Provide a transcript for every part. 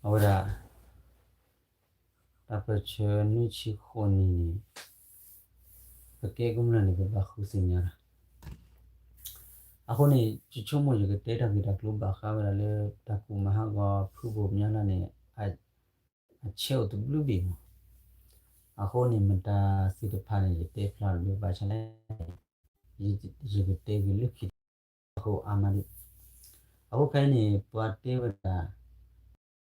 အဝဲဒၣ် တၢ်ပၢၢ်ဆၢနွံဆံဃိးနံၣ်န့ၣ် ပကဲကမျၢၢ်န့ၣ် ပဘၣ်ဃုသ့ၣ်ညါလီၤ. အဃိန့ၣ် ယဆိကမိၣ်ယကတဲတၢ်ဂ့ၢ်တၢ်ကျိၤဘၣ်ဃးဝဲဒၣ်လၢ တၢ်ကူၣ်မၤဟးဂီၤဖုဘိၣ်မၠါလၢ်န့ၣ် အဆဲးအိၣ်တဘျုးဘ့ၣ်မး. အဃိန့ၣ် မတၤသ့ၣ်တဖၣ်န့ၣ် ယတဲဖျါတဘျုးဘၣ်ဆၣ်လဲၣ် ယကတဲက့ၤလၢခံတခါ အဃိအါမးဒံး. အဃိခဲအံၤန့ၣ် ပှၤတဲဝဲဒၣ်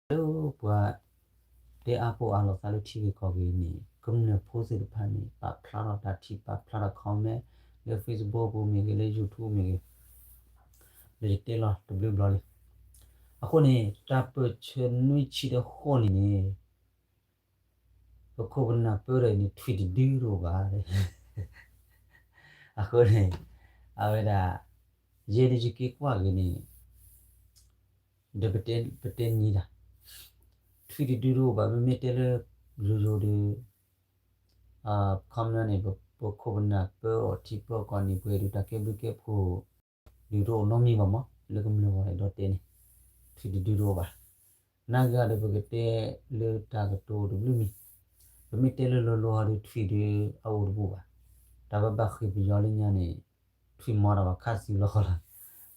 လၢပှၤတဲအါဖိအါလိာ်သးလၢထံဂ့ၢ်ကီၢ်ဂ့ၢ်န့ၣ် ကမျၢၢ်ဖိသ့ၣ်တဖၣ်န့ၣ် ပာ်ဖျါထီၣ်တၢ်ထံၣ် ပာ်ဖျါထီၣ် comment လၢ Facebook ပူၤမ့ၢ်ဂ့ၤ လၢ YouTube မ့ၢ်ဂ့ၤ ဒီးယတဲလီၤတဘျုးဘျီလံ. အဃိန့ၣ် တၢ်ပၢၢ်ဆၢနွံဆံဒီးဃိးနံၣ်န့ၣ် ပခိၣ်ပနၢ်ပၢဒီးအံၤန့ၣ် ထွံၣ်တဒုတအိၣ်ဘၣ်. အဃိန့ၣ် အဝဲဒၣ် ယဲဒၣ်ယက့ၤကွၢ်ဂ့ၤန့ၣ် ဒီးပတဲနံၤတၢ် ထွံၣ်တဒုတအိၣ်ဘၣ် မ့မ့ၢ်တဲလၢ ယိယိဒီး comment န့ၣ် ပခိၣ်ပနၢ်ပၢအီၤထံပၢအီၤကီၢ်န့ၣ် ပှဲၤဒုးတၢ်ကဲဘျုးကဲဖှိၣ် ဒုးတအိၣ်နီတမံၤဘၣ်မး လၢကမျၢၢ်ဂီၢ်အဲၣ်ဒိးတဲန့ၣ် ထွံၣ်တဒုတအိၣ်ဘၣ်. နာ်က့ၤဒီးပကတဲလၢတၢ်ကတိၤတဘျုးမံၤ ပမ့ၢ်တဲလၢလီၤလီၤဒီးထွံၣ်ဒီးအအိၣ်တဘူၣ်ဘၣ်. တၢ်ပဘၣ်ဃ့ၢ်ပယီၤလၢညါန့ၣ် ထွံၣ်မီတၢ်ဘၣ်ခါသံလီၤဃီလီၤ.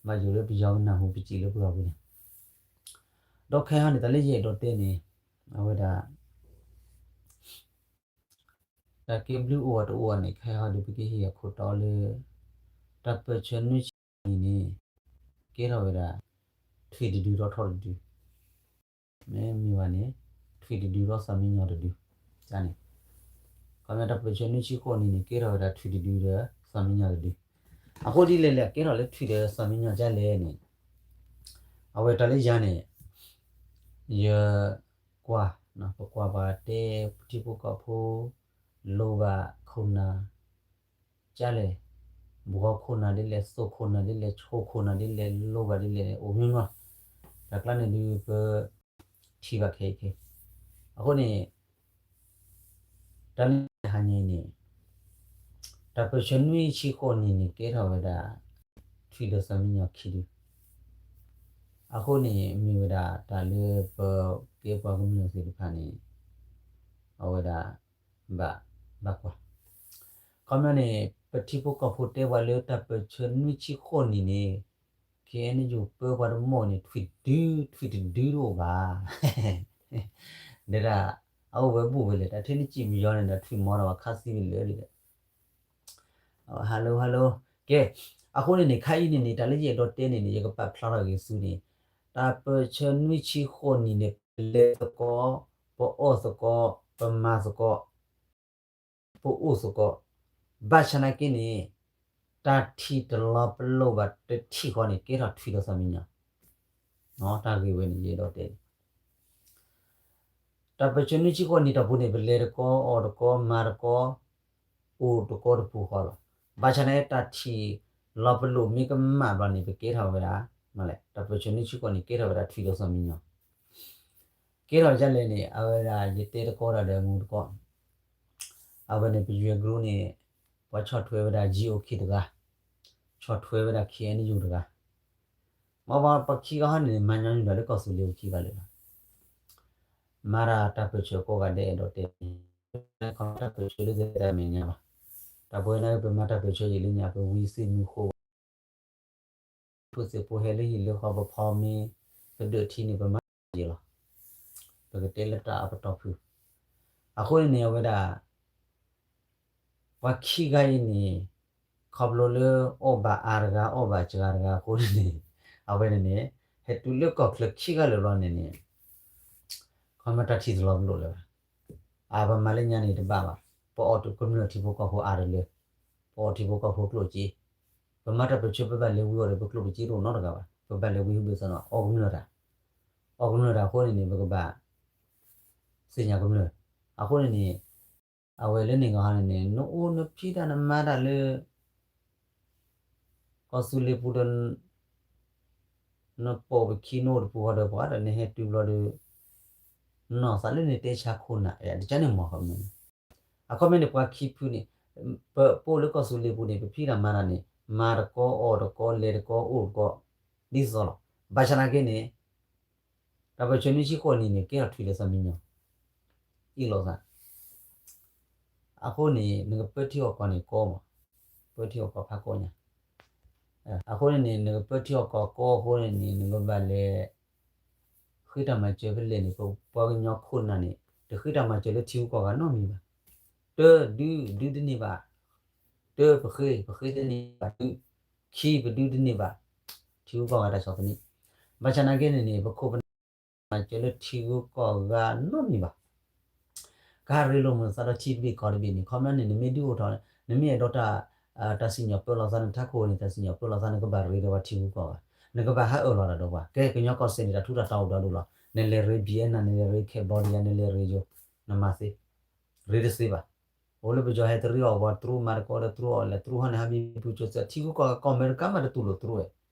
ဘၣ်ယိၣ်လၢပယီၤကနၢ်ဟူပစံးလၢပဂီၢ်ပူၤန့ၣ် ဒီးခဲဟီန့ၣ် တၢ်လၢယအဲၣ်ဒိးတဲန့ၣ် အဝဲဒၣ် တၢ်ကဲဘျုးအိၣ်အတအိၣ်န့ၣ် ခဲဟီဒီးပကဟ့ၣ်အခိၣ်တီလၢ တၢ်ပၢၢ်ဆၢနွံဆံနံၣ်န့ၣ် ကဲထီၣ်ဝဲဒၣ် ထွံၣ်တဒုဒီးထီၣ်တဒု မ့မ့ၢ်ဘၣ်န့ၣ် ထွံၣ်တဒုဒီးစီၤမံညီၤတဒု န့ၣ် ခီမ့ၢ်တၢ်ပၢၢ်ဆၢနွံဆံဃိးနံၣ်န့ၣ် ကဲထီၣ်ဝဲဒၣ်ထွံၣ်တဒုဒီးစီၤမံညီၤတဒု အဃိဒ်လဲၣ်လဲၣ် ကဲထီၣ်လၢထွံၣ်ဒီးစီၤမံညီၤဒ်လဲၣ်န့ၣ် အဝဲတၢ်လၢယၤန့ၣ် ယကွၢ် ပကွၢ်ပှၤတဲထံဖိကီၢ်ဖိ လိၣ်ဘၣ်ခိၣ်နၢ် ကလဲၣ် ဘှီခိၣ်နၢ်ဒ်လဲၣ် သိၣ်ခိၣ်နၢ်ဒ်လဲၣ် ဆိခိၣ်နၢ်ဒ်လဲၣ် လိၣ်ဘၣ်ဒ်လဲၣ်န့ၣ် အိၣ်မ့ၢ်မး တၢ်ကျါန့ၣ်ဒုးပ ထံၣ်ဘၣ်ခဲအံၤခဲ အဃိန့ၣ် တၢ်လၢဟါညါအံၤန့ၣ် တၢ်ပၢၢ်ဆၢနွံဆံဃိးနံၣ်န့ၣ် ကဲထီၣ်ဝဲဒၣ် ထွံၣ်ဒီးစီၤမံညီၤခံဒု အဃိန့ၣ် မ့ၢ်ဝဲဒၣ်တၢ်လၢပကဲပှၤကမျၢၢ်သ့ၣ်တဖၣ်န့ၣ် အဝဲဒၣ် ဘၣ် ဘၣ်ကွၢ် ခီမ့ၢ်န့ၣ် ပထံဖိကီၢ်ဖိတဲပှၤလၢတၢ်ပၢၢ်ဆၢနွံဆံဃိးနံၣ်န့ၣ် ခဲအံၤန့ၣ် ယိၤပၢပှၤတမီၢ်န့ၣ် ထွံၣ်တဒု ထွံၣ်တဒုတအိၣ်ဘၣ် ဒဲဒၣ် အအိၣ်ဝဲဘူၣ်ဝဲလဲၣ် တၢ်ထဲနစံးပယီၤန့ၣ်ဒီး ထွံၣ်မီတၢ်ဘၣ်ခါသံဝဲလၢာ်ဒီး hello hello ကဲ အဃိန့ၣ်န့ၣ် ခါအံၤန့ၣ်န့ၣ် တၢ်လၢယအဲၣ်ဒိးတဲန့ၣ်န့ၣ် ယကပာ်ဖျါထီၣ်ဂ့ၤဆူန့ၣ် တၢ်ပၢၢ်ဆၢနွံဆံဃိးနံၣ်န့ၣ် ပလဲၤသကိး ပအီၣ်သကိး ပမၤသကိး ပအိၣ်သကိး ဘၣ်ဆၣ်နာ်က့န့ၣ် တၢ်ထံၣ်တလီၤပလိာ်ဘၣ်တထံၣ်ဃီန့ၣ် ကဲထီၣ်ထွံၣ်ဒီးစီၤမံညီၤ တၢ်ဂ့ၢ်ဝဲန့ၣ် ယအဲၣ်ဒိးတဲန့ၣ် တၢ်ပၢၢ်ဆၢနွံဆံဃိးနံၣ်တီၢ်ပူၤန့ၣ် ပလဲၤတကီ အီၣ်တကီ မၤတကီ အိၣ်တကီတပူၤဃီလီၤ. ဘၣ်ဆၣ်န့ၣ် တၢ်ထံၣ်လီၤပလိာ်မ့ၢ်ကမၣ်ဘျီန့ၣ် ပကဲထီၣ်ဝဲဒၣ် မ့ၢ်လဲၣ် တၢ်ပၢၢ်ဆၢနွံဆံဃိးနံၣ် ကဲထီၣ်ဝဲဒၣ်ထွံၣ်ဒီးစီၤမံညီၤ ကဲထီၣ်ဒ်လဲၣ်န့ၣ် အဝဲဒၣ်ယတဲတကီဒီးမူတကီ အဝဲန့ၣ် ပယွဲၢ်ကရူၢ်န့ၣ် ပှၤဆီၣ်ထွဲဝဲဒၣ် GOK တဂၤ ဆီၣ်ထွဲဝဲဒၣ် KNU တဂၤ မ့ၢ်ပှၤခံဂၤဟီန့ၣ် မၤညီနုၢ်ဒီးလၢကီၢ်သူလ့ၤပူၤခံဂၤလၢာ်လီၤ. မၤတၢ်တၢ်ပၢၢ်ဆၢကိးဂၤဒဲးအဲၣ်ဒိးတဲန့ၣ် ခီမ့ၢ်တၢ်ပၢၢ်ဆၢလၢတၢ်မဲာ်ညါဘၣ်. တၢ်ပဝဲန့ၣ် ပမၤတၢ်ပၢၢ်ဆၢယံာ်လၢညါ ပဝံသုးမုၢ်ဃိ ဖိသ့ၣ်ဖိဟဲလၢဟံၣ်လၢဃီ ပဖီမ့ၢ်ပဒၢးထံန့ၣ် ပမၤယံာ်လီၤ. ပကတဲလၢတၢ်အပတီၢ်ဖုး အဃိန့ၣ်န့ၣ် အဝဲဒၣ် ပှၤခံဂၤအံၤန့ၣ် ခီဖျိလၢအီၣ်ဘၣ်အါတဂၤ အီၣ်ဘၣ်စှၤတဂၤအဃိန့ၣ်န့ၣ် အဝဲန့ၣ်န့ၣ် ဟဲတုၤလၢကီၢ်ချၢခံဂၤလၢာ်ဘျီန့ၣ်န့ၣ် ခီမ့ၢ်တၢ်ထံၣ်တလီၤပလိာ်လၢၤဘၣ်. အပမၤလၢညါန့ၣ်တဘၣ်ဘၣ်. ပအီၣ်ကမျၢၢ်ထံဖိကီၢ်ဖိအါတလၢ ပအီၣ်ထံဖိကီၢ်ဖိကျိၣ်စ့ ပမၤတၢ်ပၢၢ်ဆၢပဘၣ်လဲၤဝံအီၤဒီး ပကျိၣ်ပစ့တအိၣ်နီတဂၤဘၣ်. ပဘၣ်လဲၤဝံဟူဘ့ၣ်သနီၤ အီၣ်ကမျၢၢ်တၢ် အီၣ်ကမျၢၢ်တၢ်အဃိန့ၣ်န့ၣ် ပကဘၣ် သ့ၣ်ညါကမျၢၢ် အဃိန့ၣ်န့ၣ် အဝဲလၢန့ၣ်ဂီၢ်ဟီန့ၣ်န့ၣ် နအိၣ်နဖံးတၢ်နမၤတၢ်လၢ ကီၢ်သူလ့ၤပူၤဒီး နပိာ်ပခံနအိၣ်တပူၤဃီဒီးပှၤဒီးနဟဲတုၤဘျီဒီး နီၢ်သးလၢနတဲဆါခိၣ်နၢ် တကန့ၣ်မ့ၢ်ခီမ့ၢ်န့ၣ် အခီမ့ၢ်န့ၣ် ပှၤခံဖုန့ၣ် ပအိၣ်လၢကီၢ်သူလ့ၤပူၤန့ၣ် ပဖံးတၢ်မၤတၢ်န့ၣ် မၤတကီအီၣ်တကီလဲၤတကီအိၣ်တကီ ဒ်သိးလီၤ. ဘၣ်ဆၣ်နာ်က့န့ၣ် တၢ်ပၢၢ်ဆၢနွံဆံဃိးနံၣ်န့ၣ် ကဲထီၣ်ထွံၣ်လၢစီၤမံညီၤ အ့ၣ်လိာ်သး. အဃိန့ၣ် နကပၢထံအီၣ်ကီၢ်န့ၣ်ကီမး, ပၢထံအီၣ်ကီၢ်ဖးကီညါ. အဃိန့ၣ်န့ၣ် နကပၢထံအီၣ်ကီၢ်ကီအဃိန့ၣ်န့ၣ် နကဘၣ်လဲၤ ဃ့တၢ်မၤစၢၤဖဲလဲၣ်န့ၣ် ပပှၤကညီခိၣ်နၢ်န့ၣ် တဃ့တၢ်မၤစၢၤလၢထံဂုၤကီၢ်ဂၤနီတမံၤဘၣ်. တၢ ဒု ဒုတန့ၢ်ဘၣ်, တၢ ပဃ့ ပဃ့တန့ၢ်ဘၣ်, ဒု ခံ ပဒုတန့ၢ်ဘၣ်, ထံဂုၤကီၢ်ဂၤတၢ်ဆီၣ်သနံး. ဘၣ်ဆၣ်နာ်က့န့ၣ်န့ၣ် ပခိၣ်ပနၢ်မၤစၢၤလၢထံဂုၤကီၢ်ဂၤနီတမံၤဘၣ်. ကဟးရ့လိာ်မုာ်သးဒီးထံတဘ့ၣ်ကီၢ်တဘ့ၣ်န့ၣ် ခီပညီန့ၣ် နမ့ၢ်ဒုးအိၣ်ထီၣ် နမ့ၢ်အဲၣ်ဒိးတၢ် တၢ်စံၣ်ညီၣ်ပၢလီၤသး နထးခိၣ်န့ၣ် တၢ်စံၣ်ညီၣ်ပၢလီၤသး နကဘၣ်ရ့ဒီးပှၤထံဂုၤကီၢ်ဂၤ, နကဘၣ်ဟးအၢၣ်လီၤတၢ်ဒီးပှၤ. ကဲ ကညီကီၢ်စဲၣ်န့ၣ် တၢ်ထူးတၢ်တီအိၣ်ဒီဒူၣ်လီၤ. နလဲၤရ့ Vietnam, နလဲၤရ့ Cambodia, နလဲၤရ့ယိၤ, နမၤသ့, ရ့တသ့ဘၣ်. အိၣ်လၢပယီၤဟဲတရံးအီၣ်ပှၤ တရူးမၤတကိးဒီးတရူးအီၣ်လဲၣ်, တရူးဟီန့ၣ် ဟးမံပူၤကၠိၤစဲး ထံဂုၤကီၢ်ဂၤ ကီၢ်အမဲရကၤမးတတူၢ်လိာ်တရူးဝဲ,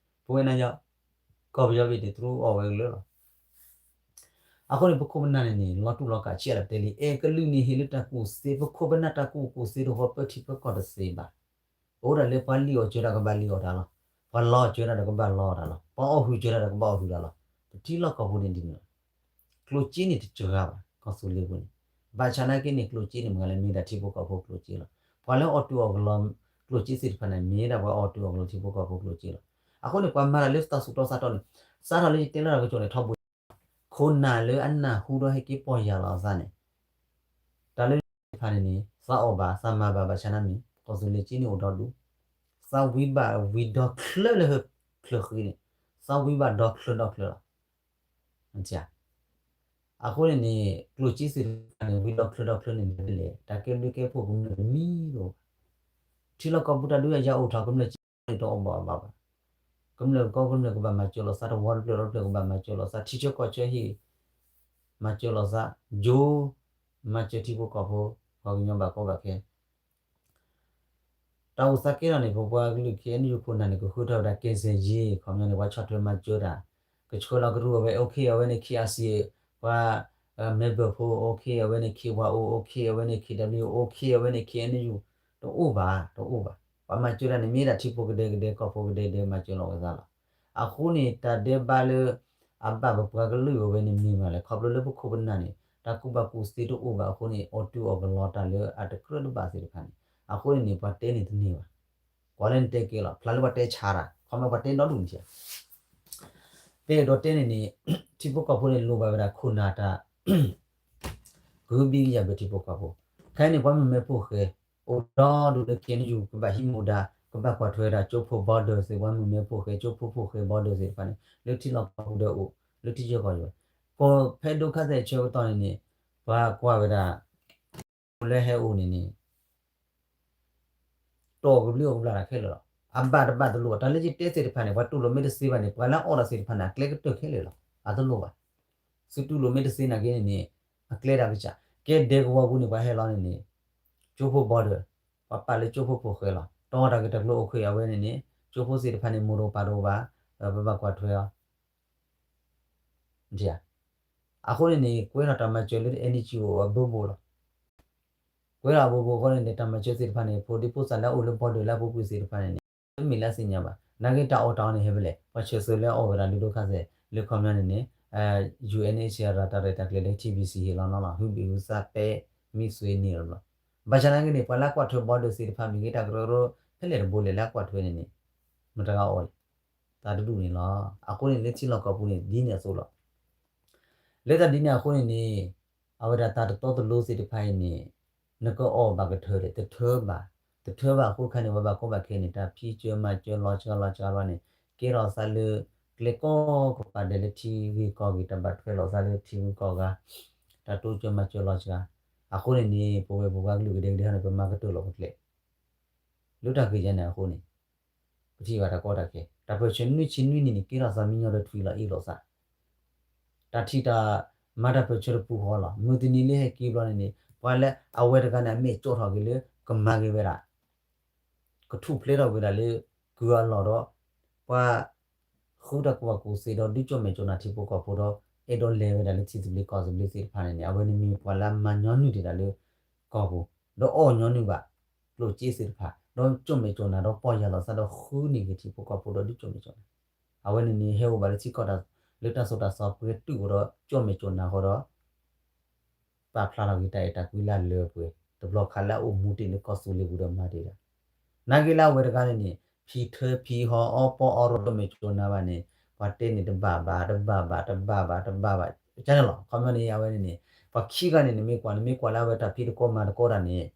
ပဝဲနၤယီၤ ကီၢ်ပယီၤဘ့ၣ်ဒၣ်တရူးအီၣ်ဝဲကလၢာ်လီၤ. အဃိန့ၣ် ပခိၣ်ပနၢ်န့ၣ်န့ၣ် လီၤတူာ်လီၤကာ်ဆံးအါလၢပတဲလံ, အဲၣ်ကလုာ်န့ၣ်ဟ့ၣ်လၢတၢ်ကူၣ်သ့, ပခိၣ်ပနၢ်တၢ်ကူၣ်ကူၣ်သ့တဃီ ပၢထံပၢကီၢ်တသ့ဘၣ်. အိၣ်ဒၣ်လၢပှၤလံၣ်အီၣ်စၢၤတၢ်ကဘၣ်လံၣ်အီၣ်တၢ်လီၤ, ပှၤလီအီၣ်စၢၤတၢ်ဒီးကဘၣ်လီအီၣ်တၢ်လီၤ, ပှၤအီၣ်ဟုၣ်စၢၤတၢ်ဒီးကဘၣ်အီၣ်ဟုၣ်တၢ်လီၤ. ပထံလီၢ်ကီၢ်ပူၤန့ၣ်ဒ်န့ၣ်လီၤ. ကျိၣ်စ့န့ၣ်တစှၤဘၣ် ကီၢ်သူလ့ၤပူၤန့ၣ်, ဘၣ်ဆၣ်နာ်က့န့ၣ် ကျိၣ်စ့န့ၣ်မ့ၢ်လၢမ့ၢ်ဒၣ်ထံဖိကီၢ်ဖိကျိၣ်စ့လီၤ. ပှၤလၢအီၣ်တုၤအီၣ်ကလီကျိၣ်စ့သ့ၣ်တဖၣ်န့ၣ် မ့ၢ်ဒၣ်ပှၤအီၣ်တုၤအီၣ်ကလီထံဖိကီၢ်ဖိကျိၣ်စ့လီၤ. အဃိန့ၣ် ပှၤမၤတၢ်လၢသးစူၤတီသးတီန့ၣ် စးထီၣ်လၢယတဲလီၤတၢ်ကစီၣ်န့ၣ် ထီဘိ ခိၣ်နၢ်လၢအနၢ်ဟူဒီးဟဲက့ၤပီၢ်ယၢ်လီၤအသးန့ၣ်, တၢ်လၢသ့ၣ်တဖၣ်န့ၣ်န့ၣ် သးအီၣ်ဘၣ် သးမၤဘၣ် ဘၣ်ဆၣ်နာ်မ့ၢ် ကီၢ်သူလ့ၤစ့န့ၣ်အိၣ်ဒီဒူၣ်, သးဝံဘၣ်ဝံဒီချၢလၢဟၢချၢဃံန့ၣ်, သးဝံဘၣ်ဒီချၢဒီချၢလီၤ. အဃိန့ၣ်န့ၣ် ကျိၣ်စ့သ့ၣ်တဖၣ်န့ၣ် ဝံဒီချၢဒီချၢန့ၣ်လဲၣ်, တၢ်ကဲဘျုးကဲဖှိၣ်ကမျၢၢ်တမံၤတအိၣ်ဘၣ်. ထံလီၢ်ကီၢ်ပူၤတၢ်ဒုးတၢ်ယၤအိၣ်ထီၣ် ကမျၢၢ်စ့န့ၣ်တအီၣ်ဘၣ်အီဘၣ်ဘၣ်. ကမျၢၢ်ကီၢ်ကမျၢၢ်ကဘၣ်မၤစၢၤလိာ်သး, တဝီတဖျၢၣ်ဒီဖျၢၣ်ကဘၣ်မၤစၢၤလိာ်သး, ထံဆၢကီၢ်ဆၢဟံၣ် မၤစၢၤလိာ်သး, ယိၤ မၤစၢၤထံဖိကီၢ်ဖိ, ပှၤကညီဘၣ်ကီဘၣ်ခဲ တၢ်အိၣ်သးကဲထီၣ်န့ၣ် ပပှၤကလုာ် ခ့ၣ်အဲၣ်ယူၣ် ခိၣ်နၢ်န့ၣ် ကဃုထၢဝဲဒၣ် ကဲစဲးယ့ ခီပညီန့ၣ် ပှၤဆီၣ်ထွဲမၤစၢၤတၢ်, ကဆှၢလီၤကရူၢ်အဝဲ OK အဝဲန့ၣ် ခ့ၣ်အါစံၣ် ပှၤ member ဖိ OK အဝဲန့ၣ် ခ့ၣ်ဝါအိၣ် OK အဝဲန့ၣ် ခ့ၣ်ဒၣ်ဘျူး OK အဝဲန့ၣ် ခ့ၣ်အဲၣ်ယူၣ် တအိၣ်ဘၣ် တအိၣ်ဘၣ်. ပှၤမၤစၢၤတၢ်န့ၣ် မ့ၢ်ဒၣ်ထံဖိကဒဲကဒဲ ကီၢ်ဖိကဒဲကဒဲ မၤစၢၤလီၤဝဲသးလီၤ. အဃိန့ၣ် တၢ်ဒဲးဘးလၢ အဘၣ်ပပှၤကလုာ်အဝဲန့ၣ်မ့ၢ်မနုၤလဲၣ်, ခီဖျိလၢပခိၣ်ပနၢ်န့ၣ် တၢ်ကူၣ်ဘၣ်ကူၣ်သ့တအိၣ်ဘၣ်အဃိန့ၣ် အီၣ်တုၤအီၣ်ကလီတၢ်လၢအတကြၢးတဘၣ်သ့ၣ်တဖၣ်န့ၣ်, အဃိန့ၣ်န့ၣ် ပှၤတဲန့ၣ်တန့ၢ်ဘၣ်. ကွၢ်လၢနတဲကဲလီၤ ဖျါလၢပှၤတဲဆါတၢ် ခီမ့ၢ်ပှၤတဲဒီဒူၣ်န့ၣ်, တဲဒီးတဲန့ၣ်န့ၣ် ထံဖိကီၢ်ဖိန့ၣ် လိၣ်ဘၣ်ဝဲဒၣ်ခိၣ်နၢ်တၢ် ကဟုဘံကယာ်ဘၢထံဖိကီၢ်ဖိ, ခဲအံၤန့ၣ် ပှၤမုၣ်မဲဖိၣ်ဃဲ အိၣ်ဒီဒူၣ်လၢ ခ့ၣ်အဲၣ်ယူၣ် ကဘၣ်ဟံးမူဒါ ကဘၣ်ကွၢ်ထွဲဝဲဒၣ် ကၠိဖိ border သ့ၣ် ပှၤမုၣ်မဲဖိၣ်ဃဲ ကၠိဖိဖိၣ်ဃဲ border သ့ၣ်တဖၣ်န့ၣ် လၢထံလီၢ်ကီၢ်ပူၤဒီးအိၣ် လၢထံဆၢကီၢ်ဆၢ, ကီၢ်ဖဲဒိခါသဲးဆၢကတီၢ်န့ၣ်န့ၣ် ပှၤကွၢ်ဝဲဒၣ် လၢဟဲအိၣ်န့ၣ်န့ၣ် တအီၣ်ကဘျံးအီၣ်ကဘျၣ်တၢ်ခဲလၢာ်လီၤ. အဘၣ်တဘၣ်တလိၣ်ဘၣ် တၢ်လၢယတဲသ့ၣ်တဖၣ်န့ၣ် ပှၤတူၢ်လိာ်မ့ၢ်တသ့ဘၣ်န့ၣ် ပှၤလၢအအီၣ်တၢ်သ့ၣ်တဖၣ်န့ၣ် အကျဲကတၢၢ်ခဲလၢာ်လီၤ. အတလိၣ်ဘၣ်. သုတူၢ်လိာ်မ့ၢ်တသ့နာ်က့န့ၣ်န့ၣ် အကျဲတၢ်ကစၢ် ကဲဒဲကဝီၤပူၤန့ၣ် ပှၤဟဲလီၤန့ၣ်န့ၣ် ကၠိဖိ border ပှၤပာ်လၢကၠိဖိဖိၣ်ဃဲလီၤ. တအီၣ်တၢ်ဂ့ၢ်တၢ်ကျိၤအိၣ်ခွဲးအဝဲန့ၣ်န့ၣ် ကၠိဖိသ့ၣ်တဖၣ်န့ၣ် မိၢ်တအိၣ်ပၢ်တအိၣ်ဘၣ်, ပဘၣ်ကွၢ်ထွဲအီၤ အဃိန့ၣ်န့ၣ် ကွဲထီၣ်တၢ်မၤစၢၤလၢ NGO အဘိဘိလီၤ. ကွဲထီၣ်အဘိဘိအဃိန့ၣ်န့ၣ် တၢ်မၤစၢၤသ့ၣ်တဖၣ်န့ၣ် ဖိဒံဖိသၣ်လၢအအိၣ်လၢ border လၢအပူၤကွံာ်သ့ၣ်တဖၣ်န့ၣ်န့ၣ် တမ့ၢ်လၢသ့ၣ်ညါဘၣ်. နာ်က့တၢ်အီၣ်တၢ်အီန့ၣ်ဟဲဖဲလဲၣ် ပှၤဆၢၣ်စိၤလၢအအီၣ်ဝဲဒၣ်လၢဒိခါသဲး လၢခီပညီန့ၣ်န့ၣ် UNHCR တၢ်ရဲၣ်တၢ်ကျဲၤလၢ TBC ဟ့ၣ်လီၤနီၤလီၤ ဟုဘ့ၣ်ဟုသးပဲ မံသွ့န့ၢ်လီၤ. ဘၣ်ဆၣ်နာ်က့န့ၣ် ပှၤလၢအကွၢ်ထွဲ border သ့ၣ်တဖၣ်မ့ၢ်ဂ့ၤ တၢ်ကရၢကရိ ဖဲလဲၣ်တဘိလဲၣ်လၢအကွၢ်ထွဲန့ၣ်န့ၣ် မတၤဂၤအီၣ်လဲၣ် သးတဒူၣ်န့ၣ်လီၤ. အဃိန့ၣ်လၢထံလီၢ်ကီၢ်ပူၤန့ၣ် ဒ်န့ၣ်အသိးလီၤ. လၢတၢ်ဒ်န့ၣ်အဃိန့ၣ်န့ၣ် အဝဲဒၣ်တၢ်တတီတလိၤသ့ၣ်တဖၣ်အံၤန့ၣ် နကအီၣ်ဘၣ်ကထၢလဲၣ် တထၢဘၣ်. တထၢဘၣ်အဃိတခါန့ၣ် ပှၤဘၣ်ကီဘၣ်ခဲန့ၣ် တၢ်ဖံးစၢၤမၤစၢၤလီၤစှၤလီၤစှၤဘၣ်န့ၣ် ကဲထီၣ်သးလၢ ကျဲကိးကပၤဒဲးလၢထံဂ့ၢ်ကီၢ်ဂ့ၢ် တၢ်ဘၣ်ထွဲလိာ်သးလၢထံဂုၤကီၢ်ဂၤ တၢ်တိစၢၤမၤစၢၤလီၤစှၤ. အဃိန့ၣ်န့ၣ် ပဝဲပပှၤကလုာ်ကဒဲကဒဲန့ၣ် ပမၤကတၢၢ်လီၤပကျဲ လၢတၢ်ဂ့ၢ်ယါန့ၣ်အဃိန့ၣ် ပထံၣ်ဘၣ်တၢ်ကီတၢ်ခဲ တၢ်ပၢၢ်ဆၢနွံဆံနွံနံၣ်န့ၣ် ကဲထီၣ်သးမံညီဒီးထွံၣ်လီၤအ့ၣ်လိာ်သး တၢ်ထံၣ်တၢ်မၤတၢ်ပၢၢ်ဆၢတပူၤဃီလီၤ. မုၢ်တနံၤလၢဟဲက့ၤဘျီန့ၣ်န့ၣ် ပှၤလၢအဝဲတဂၤန့ၣ် အမဲာ်ကၠီထီၣ်က့ၤလၢ ကမၤက့ၤဝဲဒၣ် ကထူၣ်ဖျဲးထီၣ်ဝဲဒၣ်လၢ ကုၢ်အလီၢ်ဒီး ပှၤ ဃုတၢ်ကူၣ်ဘၣ်ကူၣ်သ့ဒီး ဒုးကၠီၣ်မဲာ်ကၠီၣ်နၢ်ထံဖိကီၢ်ဖိဒီး အဲၣ်ဒိးလဲၤဝဲဒၣ်လၢထံသဘျ့ကီၢ်သဘျ့သ့ၣ်တဖၣ်န့ၣ်န့ၣ် အဝဲန့ၣ်မ့ၢ်ပှၤလၢအမၤညီနုၢ်တ့ၢ်တၢ်လၢ ကီၢ်ပူၤ ဒီးအီၣ်ညီနုၢ်ဘၣ် ကျိၣ်စ့သ့ၣ်တဖၣ် ဒီးကၠီၣ်မဲာ်ကၠီၣ်နၢ်ဒီးပီၢ်ယၢ်လီၤသးဒီးဃုန့ၢ်က့ၤထံဖိကီၢ်ဖိဒီးဒုးကၠီၣ်မဲာ်ကၠီၣ်နၢ် အဝဲန့ၣ်န့ၣ် ဟဲအိၣ်ဘၣ်လၢထံကီၢ်တၢ် လၢတၢ်သိၣ်တၢ်သီပှဲၤတုာ်အိၣ်ဒီး ကၠီၣ်မဲာ်ကၠီၣ်နါဃီဒီး ပာ်ဖျါထီၣ်က့ၤတၢ်အဲၣ်တၢ်ကွံလၢအလၢအပှဲၤ တဘျီခါလၢအအိၣ်မူတ့ၢ်လၢကီၢ်သူလ့ၤပူၤဒီးမၤတ့ၢ်ဒၣ် နာ်က့လၢအဝဲတဂၤန့ၣ်န့ၣ် ဖံးထၢဖံးဟီအီပီအီရီၣ် တမ့ၢ်ကၠီၣ်နါဘၣ်န့ၣ် ပှၤတဲန့ၣ်တဘၣ်ဘၣ် တဘၣ်ဘၣ် တဘၣ်ဘၣ် တဘၣ်ဘၣ် ကန့ၣ်လီၤ. ခီပညီန့ၣ် အဝဲန့ၣ်န့ၣ် ပှၤခံဂၤန့ၣ် နမ့ၢ်ကွၢ် နမ့ၢ်ကွၢ်လၢအဝဲတၢ်ဖံးတကီမၤတကီတၢ်န့ၣ်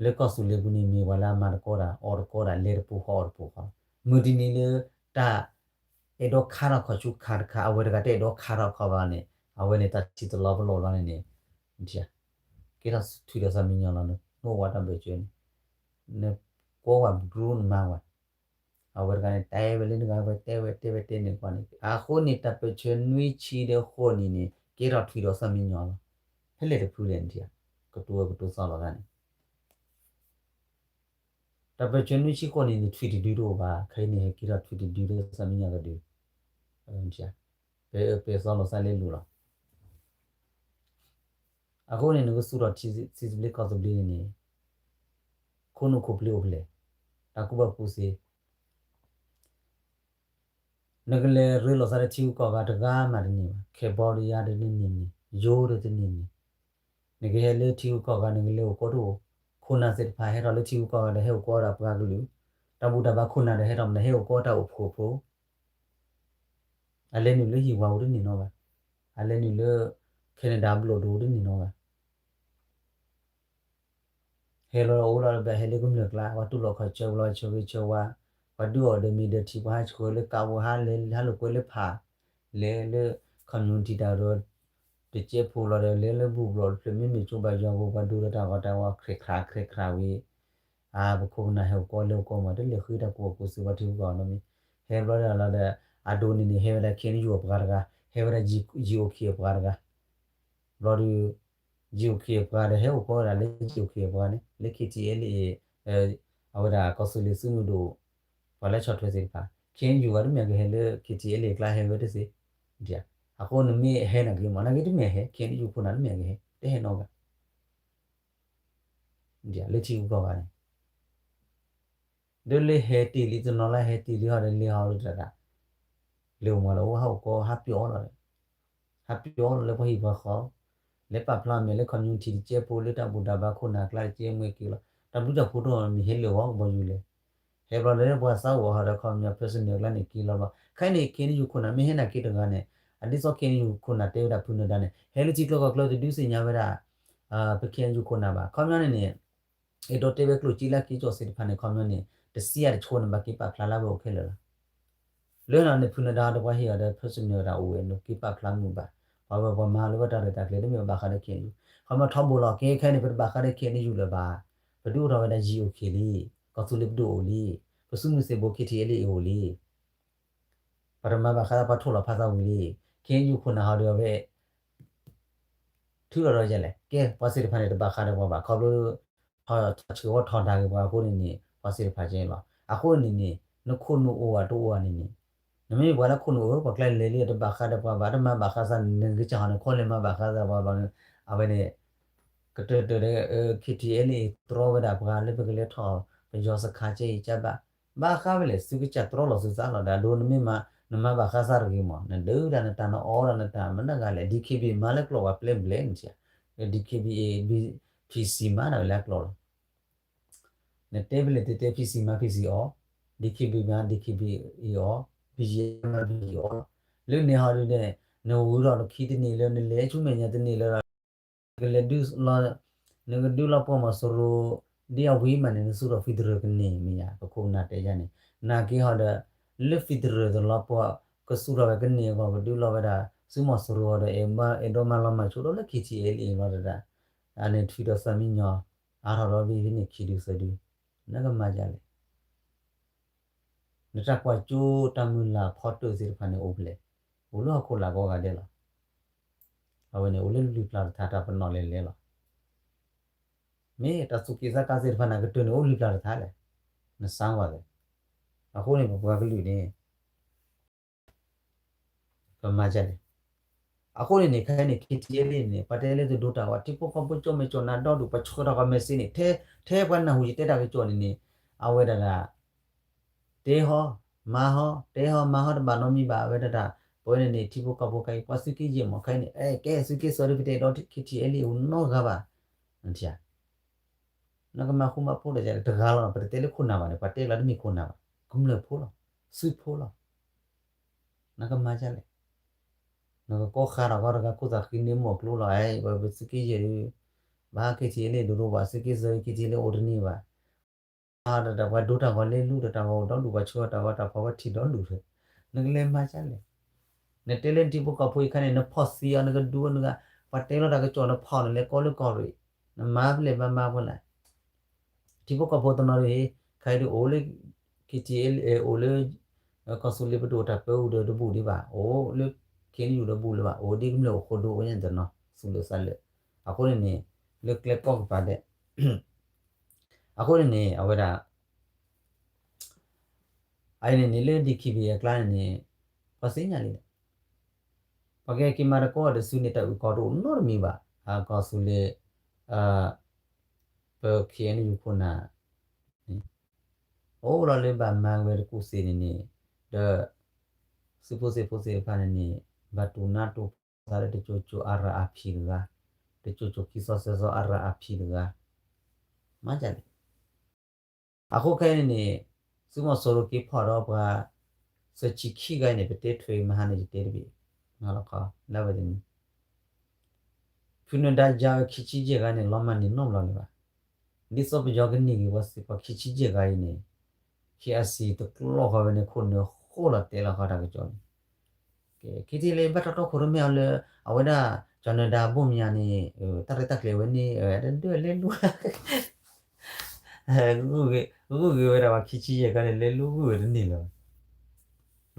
လၢကီၢ်သူလ့ၤပူၤန့ၣ် မ့ၢ်ပှၤလၢအမၤတကီတၢ် အီၣ်တကီတၢ် လဲၤတပူၤဃီအီၣ်တပူၤဃီလီၤ. မုၢ်တနံၤလၢ တၢ်အဲၣ်ဒိးခါထီၣ်ခီၣ်ဆူခါတခါ အဝဲတဂၤတအဲၣ်ဒိးခါထီၣ်ခီဘၣ်န့ၣ် အဝဲန့ၣ်တၢ်ထံၣ်တလီၤပလိာ်လီၤန့ၣ်န့ၣ် က့ၤထီၣ်ထွံၣ်ဒီးသၣ်မံညီၤလီၤ နအိၣ်ဝဲတၢ်ဘၢၣ်စၢၤန့ၣ် နကွၢ်ဝဲ ဘြူ နမၤဝဲ အဝဲတဂၤန့ၣ် တဲဝဲလၢနဂၤဝဲ တဲဝဲတဲဝဲတဲန့ၣ်ကွၢ်န့ၣ် အဃိန့ၣ် တၢ်ပၢၢ်ဆၢနွံဆံဒီးဃိးနံၣ်န့ၣ် က့ၤထီၣ်ထွံၣ်ဒီးသၣ်မံညီၤလီၤ. ဖဲလဲၣ်တဖုလဲၣ်န့ၣ် ကတိၤဝဲကတိၤသီလီၤသးန့ၣ် တၢ်ပၢၢ်ဆၢနွံဆံဃိးနံၣ်န့ၣ် ထွံၣ်တဒုတအိၣ်ဘၣ် ခဲအံၤန့ၣ် ဟဲက့ၤထီၣ်ထွံၣ်တဒုလၢသၣ်မံညီၤတဒု ပအဲၣ်ပသီလီၤသးလၢလူၤလီၤ. အဃိန့ၣ် နကသူၣ်ထီၣ်ထံသဘျ့ကီၢ်သဘျ့န့ၣ်န့ၣ် ခိၣ်နူာ်ခိၣ်ပျံၤအိၣ်ဖဲလဲၣ် တၢ်ကူၣ်ဘၣ်ကူၣ်သ့ နကလဲၤရ့လိာ်သးလၢထံဂုၤကီၢ်ဂၤတဂၤမးတန့ၢ်ဘၣ် Cambodia ဒီးတန့ၢ်န့ၣ် ယိၤဒီးတန့ၢ်န့ၣ် နကဟဲလၢထံဂုၤကီၢ်ဂၤ နကလဲၤအိၣ်ကီးတအိၣ် ခိၣ်နၢ်သ့ၣ်တဖၣ်ဟဲထီၣ်လၢထံဂုၤကီၢ်ဂၤဒီးဟဲအိၣ်ကီးဒၣ်ပှၤကလုာ် တၢ်ဘူၣ်တၢ်ဘါခိၣ်နၢ်ဒီးဟဲထီၣ်မး ဟဲအိၣ်ကီးတၢ်အိၣ်ဖှိၣ်ဖိ အလဲၤနုာ်လၢဟံၣ်ဝါပူၤတန့ၢ်နီတဂၤဘၣ် အလဲၤနုာ်လၢ Canada ဘျီၣ်ဒိၣ်တန့ၢ်နီတဂၤဘၣ် ဟဲလီၤအိၣ်လီၤဒီး ဟဲလၢကမျၢၢ်ကျါ ပှၤတူၢ်လိာ်ခီၣ်ဆၢ ပှၤလီၤဆၢဂ့ၤဆၢဝါ ပှၤဒုးအီၣ်ဒီးမ့ၤဒီးထံ ပှၤဟးဆှၢလၢကးပူၤ ဟးလဲၤဟးလိာ်ကွဲလၢဖး လဲၤလၢ community တၢ်ဒီး တကဲးဖိလီၤဒီး လဲၤလၢဘူၣ်ဘျီၣ်တဖျၢၣ် မ့မ့ၢ်ကၠိဘၣ်ယွၤပူၤ ပှၤဒိလီၤတၢ်ဂီၤတၢ်ဝီ ခြ့ၣ်ခြြးခြ့ၣ်ခြြးဝံၤ အါ ပခိၣ်ပနၢ်ဟဲအိၣ်ကီးလဲၤအိၣ်ကီးမး တလဲၤဃုတၢ်ကူၣ်ဘၣ်ကူၣ်သ့ ပှၤထံဂုၤကီၢ်ဂၤနီတမံၤ ဟဲဘျီဒီးလီၤဒီး အဒိန့ၣ်န့ၣ် ဟဲဝဲဒၣ် K N U အပှၤတဂၤ ဟဲဝဲဒၣ် G O K အပှၤတဂၤ ဘျီဒီး G O K အပှၤဒီး ဟဲအိၣ်ကီးဝဲဒၣ်လၢ G O K အပှၤန့ၣ် လၢ K T L A အဝဲဒၣ်ကီၢ်သူလ့ၤသုးမုၢ်ဒိၣ် ပှၤလၢဆီၣ်ထွဲသ့ၣ်တဖၣ် K N U ဂၤတမ့ၢ်ကဟဲလၢ K T L A အကျါ ဟဲဝဲတသ့ အဃိနမ့ၢ်ဟဲနာ်က့မး နာ်က့တမ့ၢ်ဟဲ K N U ခိၣ်နၢ်တမ့ၢ်ကဟဲ တဟဲနီတဂၤ လၢထံဂုၤကီၢ်ဂၤန့ၣ် ဒီးလၢဟဲတ့ၢ်လံတနီၤလၢဟဲတ့ၢ်လံဟီဒီး လဲၤဟီဒီးတၢ် လဲၤအိၣ်မးလီၤ အိၣ်ဟးအိၣ်ကီး ဟးပျီလီၤ ဟးပျီလီၤလၢပှၤဟံၣ်ပှၤဃီ လဲၤပာ်ဖျါမဲာ်လၢ community တကဲးဖိ လၢတၢ်ဘူၣ်တၢ်ဘါခိၣ်နၢ်အကျါ တကဲးမွဲက့ၤလီၤ တၢ်ဘျုးတၢ်ဖှိၣ်တအိၣ် မ့ၢ်ဟဲလၢာ်ဂီၤကဘီယူၤလဲၣ် ဟဲဘျီလၢပှၤသးအိၣ်ဟီဒီး ခီပညီ personal အကျါန့ၣ်က့ၤလီၤဘျီ ခဲအံၤန့ၣ် K N U ခိၣ်နၢ် မ့ၢ်ဟဲနာ်က့တဂၤန့ၣ် အဒ်သိး K N U ခိၣ်နၢ်တဲဝဲဒၣ်ဖုနၢၤဒါန့ၣ် ဟဲလၢထံချၢကီၢ်ချၢတဒုးသ့ၣ်ညါဝဲဒၣ် ပ K N U ခိၣ်နၢ်ဘၣ် ခီပညီန့ၣ်န့ၣ် အဲၣ်ဒိးတဲဝဲကျိၣ်စ့လၢက့ၤကၠီၣ်သ့ၣ်တဖၣ်န့ၣ် ခီပညီန့ၣ် တဆံယၤတဆိန့ၣ် ဘၣ်က့ၤပာ်ဖျါလၢဝဲအိၣ်ခဲလၢာ်လီၤ လၢန့ၣ်ဖုနၢၤဒါဒီးပှၤဟ့ၣ်အီၤဒီး personal တၢ်အိၣ်ဝဲန့ၣ် က့ၤပာ်ဖျါမုာ်ဘၣ် ပှၤဝဲပှၤမၤလၢဝဲတၢ်ရဲၣ်တၢ်ကျဲၤ တမ့ၢ်ဘၣ်ဃးဒီး K N U ခီပညီထီဘိလီၤ ကဲခဲအံၤန့ၣ် ပတဘၣ်ဃးဒီး K N U လၢၤဘၣ် ပဒုးအိၣ်ထီၣ်ဝဲဒၣ် G O K လံ ကီၢ်သူလ့ၤပဒိၣ်အိၣ်လံ ပစုမုၢ်သံၣ်ဘိ K T L A အိၣ်လံ ပတမၤဘၣ်ဃးဒီးပှၤထိၣ်လီၤဖးသးဝံၤလံ K N U ခိၣ်နၢ်ဟီဒီးအဝဲ ထုးထီၣ်ဒီးယဲလဲၣ် ကဲ ပှၤသ့ၣ်တဖၣ်န့ၣ် တဘၣ်ဃးဒီးပှၤဘၣ် ခီဖျိ ထီၣ်ဆှၢဝဲထီၣ်ဒါက့ၤပှၤအဃိန့ၣ်န့ၣ် ပှၤသ့ၣ်တဖၣ်ကဲလီၤ အဃိန့ၣ်န့ၣ် နခိၣ်နူာ်အိၣ်ဘၣ်တအိၣ်ဘၣ်န့ၣ်န့ၣ် နမ့ၢ်ပှၤလၢခိၣ်နူာ်အိၣ် ပှၤကျဲလဲၤလံ တဘၣ်ဃးဒီးပှၤဘၣ် တမၤဘၣ်ဃးသးန့ၣ် နကစၢ်ဟီန့ၣ် ခီလဲၤမၤဘၣ်ဃးသးပှၤဘၣ်န့ၣ် အဝဲန့ၣ် ကတၢၢ်တၢၢ်ဒီး K T L A တြီဝဲဒၣ်ပှၤလၢပကလဲၤထီၣ် ပယီၤစခါကဲအံၤကဘၣ် ဘၣ်ဃးဝဲလဲၣ် သုကစၢ်တြီလီၤသုသးလီၤဒီး အဒိနမ့ၢ်မၤ နမၤဘၣ်ဃးသးတဂ့ၤမး နဒုးဒၣ်နတၢ်နအီၣ်ဒၣ်နတၢ်မနုၤဂၤလဲၣ် D K B A မၤလၢကျိာ်ဘၣ်ပျဲဘျဲၣ်န့ၣ် D K B A P C မၤဒၣ်ဝဲလၢအကျိာ်လီၤ နတဲဖဲလဲၣ်တဲတဲ P C မၤ P C အီၣ် D K B A မၤ D K B A အီၣ် B G F မၤ B G F အီၣ် လၢန့ၣ်ဟီဒုးန့ၣ် နဝံၤထီၣ်နခံတန့ၢ်လၢ နလဲၤဆူမဲာ်ညါတန့ၢ်လၢ ကလဲၤဒုးလီၤ နကဒုးလီၤပှီၢ်မီၤစိရိၤ ဒ်အဝံၤမးန့ၣ် နသူၣ်ထီၣ် federal ကန့ၢ်မ့ၢ်ယါ ပခိၣ်ပနၢ်တဲယါန့ၣ် နာ်က့ဟီဒီး လၢ federal တလီၤပှီၢ် ကသူၣ်ထီၣ်ဝဲကန့ၢ်အဂီၢ် ပဒုးလီၤဝဲဒၣ် ဆူမီၤစိရိၤဟီဒီး အဲၣ်ဒိးမၤလီၤမၢ်ဆိဒိၣ်လၢ K T L A လီၤတဒၣ် အန့ၣ်ထွံၣ်ဒီးသၣ်မံညီၤ အါထီၣ်ဒီးဘ့ၣ်န့ၣ်ခံဒုသၢဒု နကမၤယါလဲၣ် နတၢ်ကွၢ်ကၠိတၢ်မုၢ်လၢ်ဖီတၢၣ်သ့ၣ်တဖၣ်န့ၣ်အိၣ်ဖဲလဲၣ် အိၣ်လၢဟီၣ်ခိၣ်လာ်ကိးဂၤဒဲးလီၤ. အဝဲန့ၣ် အိၣ်လၢလွံၢ်ပျၢ်တထါတၢ်ပနီၣ်လဲၤလဲၤလီၤ. မ့ၢ်တၢ်သူၣ်က့သးကါသ့ၣ်တဖၣ်န့ၣ် ကတၢၢ်န့ၣ်အိၣ်လွံၢ်ပျၢ်တထါလဲၣ်. နစါဝဲသ့ၣ်. အဃိန့ၣ် ပပှၤကလုာ်န့ၣ် ပမၤဒ်လဲၣ်. အဃိန့ၣ်န့ၣ် ခဲအံၤန့ၣ် K T L A န့ၣ် ပှၤတဲလၢတဒိတၢ်ဝဲ ထံဖိကီၢ်ဖိကၠီၣ်မဲာ်ကၠီၣ်နါဒီဒူၣ် ပှၤဆှၢထီၣ်ကီၢ်မဲာ်စ့န့ၣ် ထဲ ထဲပှၤနၢ်ဟူယတဲတၢ်ကစီၣ်န့ၣ်န့ၣ် အဝဲဒၣ်ဒၣ် တဲဟီ မၤဟီ တဲဟီ မၤဟီတဘၣ်နီတမံၤဘၣ် အဝဲဒၣ်တၢ် ပဝဲန့ၣ်န့ၣ် ထံဖိကီၢ်ဖိခဲအံၤ ပှၤသုးက့ယဲၢ်မး ခဲအံၤန့ၣ် အဲ ကဲသုးက့စၢၤဒီး ပတဲဒီး ခံထံၣ်အဲလံ အိၣ်နီတဂၤဘၣ် နထံၣ်ဧါ နကမၤဃူမၤဖိးဒီး တဂၤလီၤ ပတတဲလၢခိၣ်နၢ်ဘၣ်န့ၣ် ပှၤတဲကျါတမ့ၢ်ခိၣ်နၢ်ဘၣ် ကမျၢၢ်ဖိလီၤ စုဖိလီၤ နကမၤဒ်လဲၣ် နကကိးဃာ်ဒီးဂီၢ်တဂၤ ခိၣ်သးဃံန့ၢ်မူးကျိလီၤ အဲ ပသုးက့ယဲၢ်ဒုး ဘၣ်ဟး ခံထံၣ်အဲလံ ဒိၣ်ဒိၣ်ဘၣ် သုးက့စၢၤ ခံထံၣ်အဲလံ အိၣ်တန့ၢ်ဘၣ် ဟးဒီးပှၤဒိတၢ်ဂီၤလဲၤလူၤဒီးတၢ်ဂီၤအိၣ်ဒီဒူၣ် ပှၤဆှၢတၢ်ဂီၤတၢ်ဖီၣ်ဝဲထံၣ်ဒီဒူၣ်ဒီး နကလဲၤမၤဒ်လဲၣ် နတဲလၢနထံဖိကီၢ်ဖိအံၤခါန့ၣ် နဖီၣ်သံအီၤ နကဒူအီၤ နက ပှၤတဲလီၤတၢ်ကစီၣ် နဖီၣ်နလဲၤကိးလၢကီၢ်ရ့ၣ် နမၤဖဲလဲၣ်မၤမၤဖဲလဲၣ် ထံဖိကီၢ်ဖိတနီၤဒုးဟ့ၣ် ခါအံၤဒုးအိၣ်လၢ ခံထံၣ်အဲလံ အိၣ်လၢ ကီၢ်သူလ့ၤပဒိၣ်တၢ်ပၢအူဒီးတဘူၣ်ဒံးဘၣ် အိၣ်လၢ ခ့ၣ်အဲၣ်ယူၣ် တဘူၣ်လၢၤဘၣ် အိၣ်ဒ်ကမျၢၢ်အိၣ်ဃိဒိအိၣ်ညါတနီၤ သူၣ်လၢသးလၢာ် အဃိန့ၣ်န့ၣ် လၢကျဲကီၢ်ကပၤဒဲး အဃိန့ၣ်န့ၣ် အဝဲဒၣ် အအံၤန့ၣ်န့ၣ် လၢ DKBA အကျါန့ၣ်န့ၣ် ပှၤသ့ၣ်ညါလံဒီး ပှၤကဟဲက့ၤမၤသကိးဒီးစုန့ၣ် တၢ်အုၣ်ကီၤတအိၣ်နီတမံၤဘၣ် အကီၢ်သူလ့ၤ ပ ခ့ၣ်အဲၣ်ယူၣ် ခိၣ်နၢ်န့ၣ် အိၣ်လီၤလၢဘၣ်မၤဝဲတကူၣ်သ့ၣ်န့ၣ်န့ၣ် ဒီး သုးဖိသ့ၣ်ဖိသ့ၣ်တဖၣ်န့ၣ်န့ၣ် ဘၣ်တူၢ်နါတူၢ်ဖှီၣ်သးလၢတစိၤစိၤအရအဖံးတဂၤ, တစိၤစိၤခံစီဆၢစီအရအဖံးတဂၤ, မၤဒ်လဲၣ်. အဃိခဲအံၤန့ၣ်န့ၣ် သုးမီၤစိရိၤက့ၤဖီၣ်ဒီးပှၤ သၢဆံခံဂၤအံၤန့ၣ် ပတဲထွဲမဟါန့ၣ် ယတဲတဘ့ၣ် လီၤခီ လၢဝဲတနံၤ ဖုနဒါယါဝဲခံဆံယဲၢ်ဂၤန့ၣ် လီၤမၢ်န့ၢ်နီတဘျီလၢၤဘၣ်. ဒ်သိးပယီၤကန့ၢ်က့ၤပှၤစ့ၢ်ကီးခံဆံယဲၢ်ဂၤအံၤန့ၣ် KIC တကျီဃီဝဲန့ၣ် ခိၣ်နၢ်ဃိလီၤတဲလီၤဃီတၢ်ကစီၣ်န့ၣ် ကဲ ခံထံၣ်လၢဘၣ်တၢ်တီခိၣ်ရိၣ်မဲအီၤလၢ အဝဲဒၣ် ကၠီၤနဒါဘိၣ်မၠးန့ၣ် တၢ်ရဲၣ်တၢ်ကျဲၤဝဲန့ၣ် တဒၢလဲၤလူၤ ဂုာ်ဂ့ၤဝဲဒၣ်ပှၤခံဆံယဲၢ်ဂၤန့ၣ် လဲၤလူၤဂုာ်ဝဲတန့ၢ်လၢၤဘၣ်.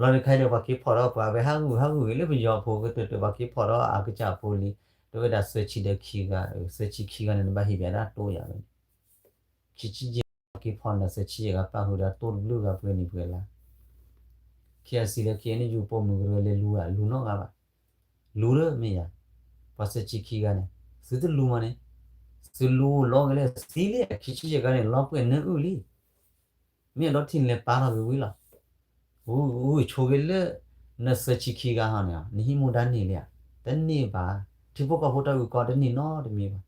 လီၤန့ၣ်ခါဒီး ပှၤက့ၤဖီၣ်ဒီးပှၤဝဲဟးဂုာ်ဟးဂုာ်ဂ့ၤလၢပယီၤအဖိကတၢၢ်တၢၢ် ပှၤက့ၤဖီၣ်ဒီးအကစၢ်ဖိလံ တဝဲဒၣ်သၢဆံဒီးခံဂၤ သၢဆံခံဂၤန့ၣ် နဘၣ်ဟ့ၣ်ပှၤဒၣ်တိၢ်ယၤဝဲန့ၣ် ခံဆံယဲၢ်ဂၤက့ၤဖီၣ်န့ၣ် သၢဆံယဲၢ်ဂၤပာ်ဃုာ်ဒီးတိၢ်တဘျုးဂၤပှဲၤနံၤပှဲၤလါ KIC ဒီး KNU ပိာ်မုၣ်ကရၢလဲၤလူၤ လူၤနီတဂၤဘၣ်. လူၤလၢမ့ၢ်ယၤ ပှၤသၢဆံခံဂၤန့ၣ် သုတလူၤမးန့ၣ် သုလူၤလီၤဂ့ၤလၢသံလံ ခံဆံယဲၢ်ဂၤန့ၣ် လီၤပှဲၤနၢအုၣ်လံ မ့ၢ်အဒီးထံၣ်န့ၣ်လဲၤပာ်ထီၣ်က့ၤဝံၤလီၤ. ဂုာ်ဂုာ်ဆိးက့ၤလၢ နသၢဆံခံဂၤဟီန့ၣ် နဟံးမူဒါန့ၢ်လံဧါ. တန့ၢ်ဘၣ်. ထံဖိကီၢ်ဖိတၢ်အုၣ်ကီၤတန့ၢ်နီတမံၤဘၣ်.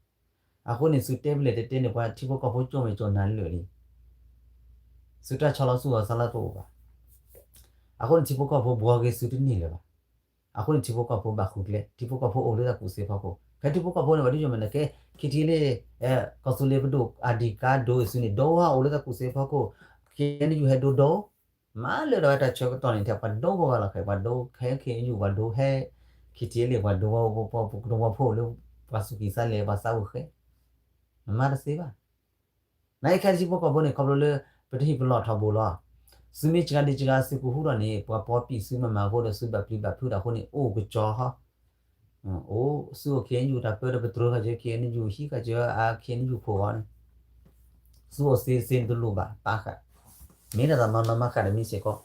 အဃိန့ၣ် သုတဲပလဲၣ်တတဲန့ၣ် ပှၤထံဖိကီၢ်ဖိကၠိမဲာ်ကၠိနၤလၢာ်လံ. သုတၢ်ဆီလီၤသူၣ်အီၤသးလီၤတအိၣ်ဘၣ်. အဃိန့ၣ် ထံဖိကီၢ်ဖိဘှီက့ၤသုတန့ၢ်လၢၤဘၣ်. အဃိန့ၣ် ထံဖိကီၢ်ဖိဘၣ်ဃုကျဲ, ထံဖိကီၢ်ဖိအိၣ်လၢတၢ်ကူၣ်သ့ဖီခိၣ်, ဖဲထံဖိကီၢ်ဖိန့ၣ် ပှၤဒ်ယိၣ်မးန့ၣ်ကဲ, ခံထံၣ်လၢ ကီၢ်သူလ့ၤပဒိၣ်အဒံးကါဒိအံၤသုန့ၣ် ဒိဝဲအိၣ်လၢတၢ်ကူၣ်သ့ဖီခိၣ်, ခဲအံၤနယူၤဟဲဒိဒိ, မၤလၢာ်ဒီးတၢ်ဆၢကတီၢ်န့ၣ် ထဲပှၤဒိကိးဂၤလီၤခဲ, ပှၤဒိဟဲခဲအံၤနယူၤ ပှၤဒိဟဲ, ခံထံၣ်လၢပှၤဒိဝဲပှၤဒိဝဲဖိအိၣ်လၢ ပှၤသူၣ်ကံၢ်သးလဲ ပှၤသးဝဲဃဲ, နမၤတသ့ဘၣ်. နအံၤခဲထံဖိကီၢ်ဖိန့ၣ် ခီဖျိလၢ ပတဟံၣ်ပလီၢ်ထီဘိလီၤ. သုမ့ၢ်စှၤဒံးစှၤ သုကဟူထီၣ်န့ၣ် ပှၤပီပံာ်သုမၤမၤအဃိဒီး သုဘၣ်ပျံၤဘၣ်ဖုးတၢ်အဃိန့ၣ် အိၣ်ကစီၤဟီ, အိၣ်သုအိၣ်ခဲအံၤနယူၤတၢ်ပၢဒီးပတြၢၤဃာ်စၢၤ ခဲအံၤနယူၤဟံးဃာ်စၢၤအါ ခဲအံၤနယူၤဖိဂီၢ်န့ၣ်, သုအိၣ်သ့သ့နတလိၣ်ဘၣ် ပာ်ဃာ်, မ့ၢ်ဒၣ်တၢ်မၤနီၣ်မၤဃာ်တမံၤစ့ၢ်ကီး,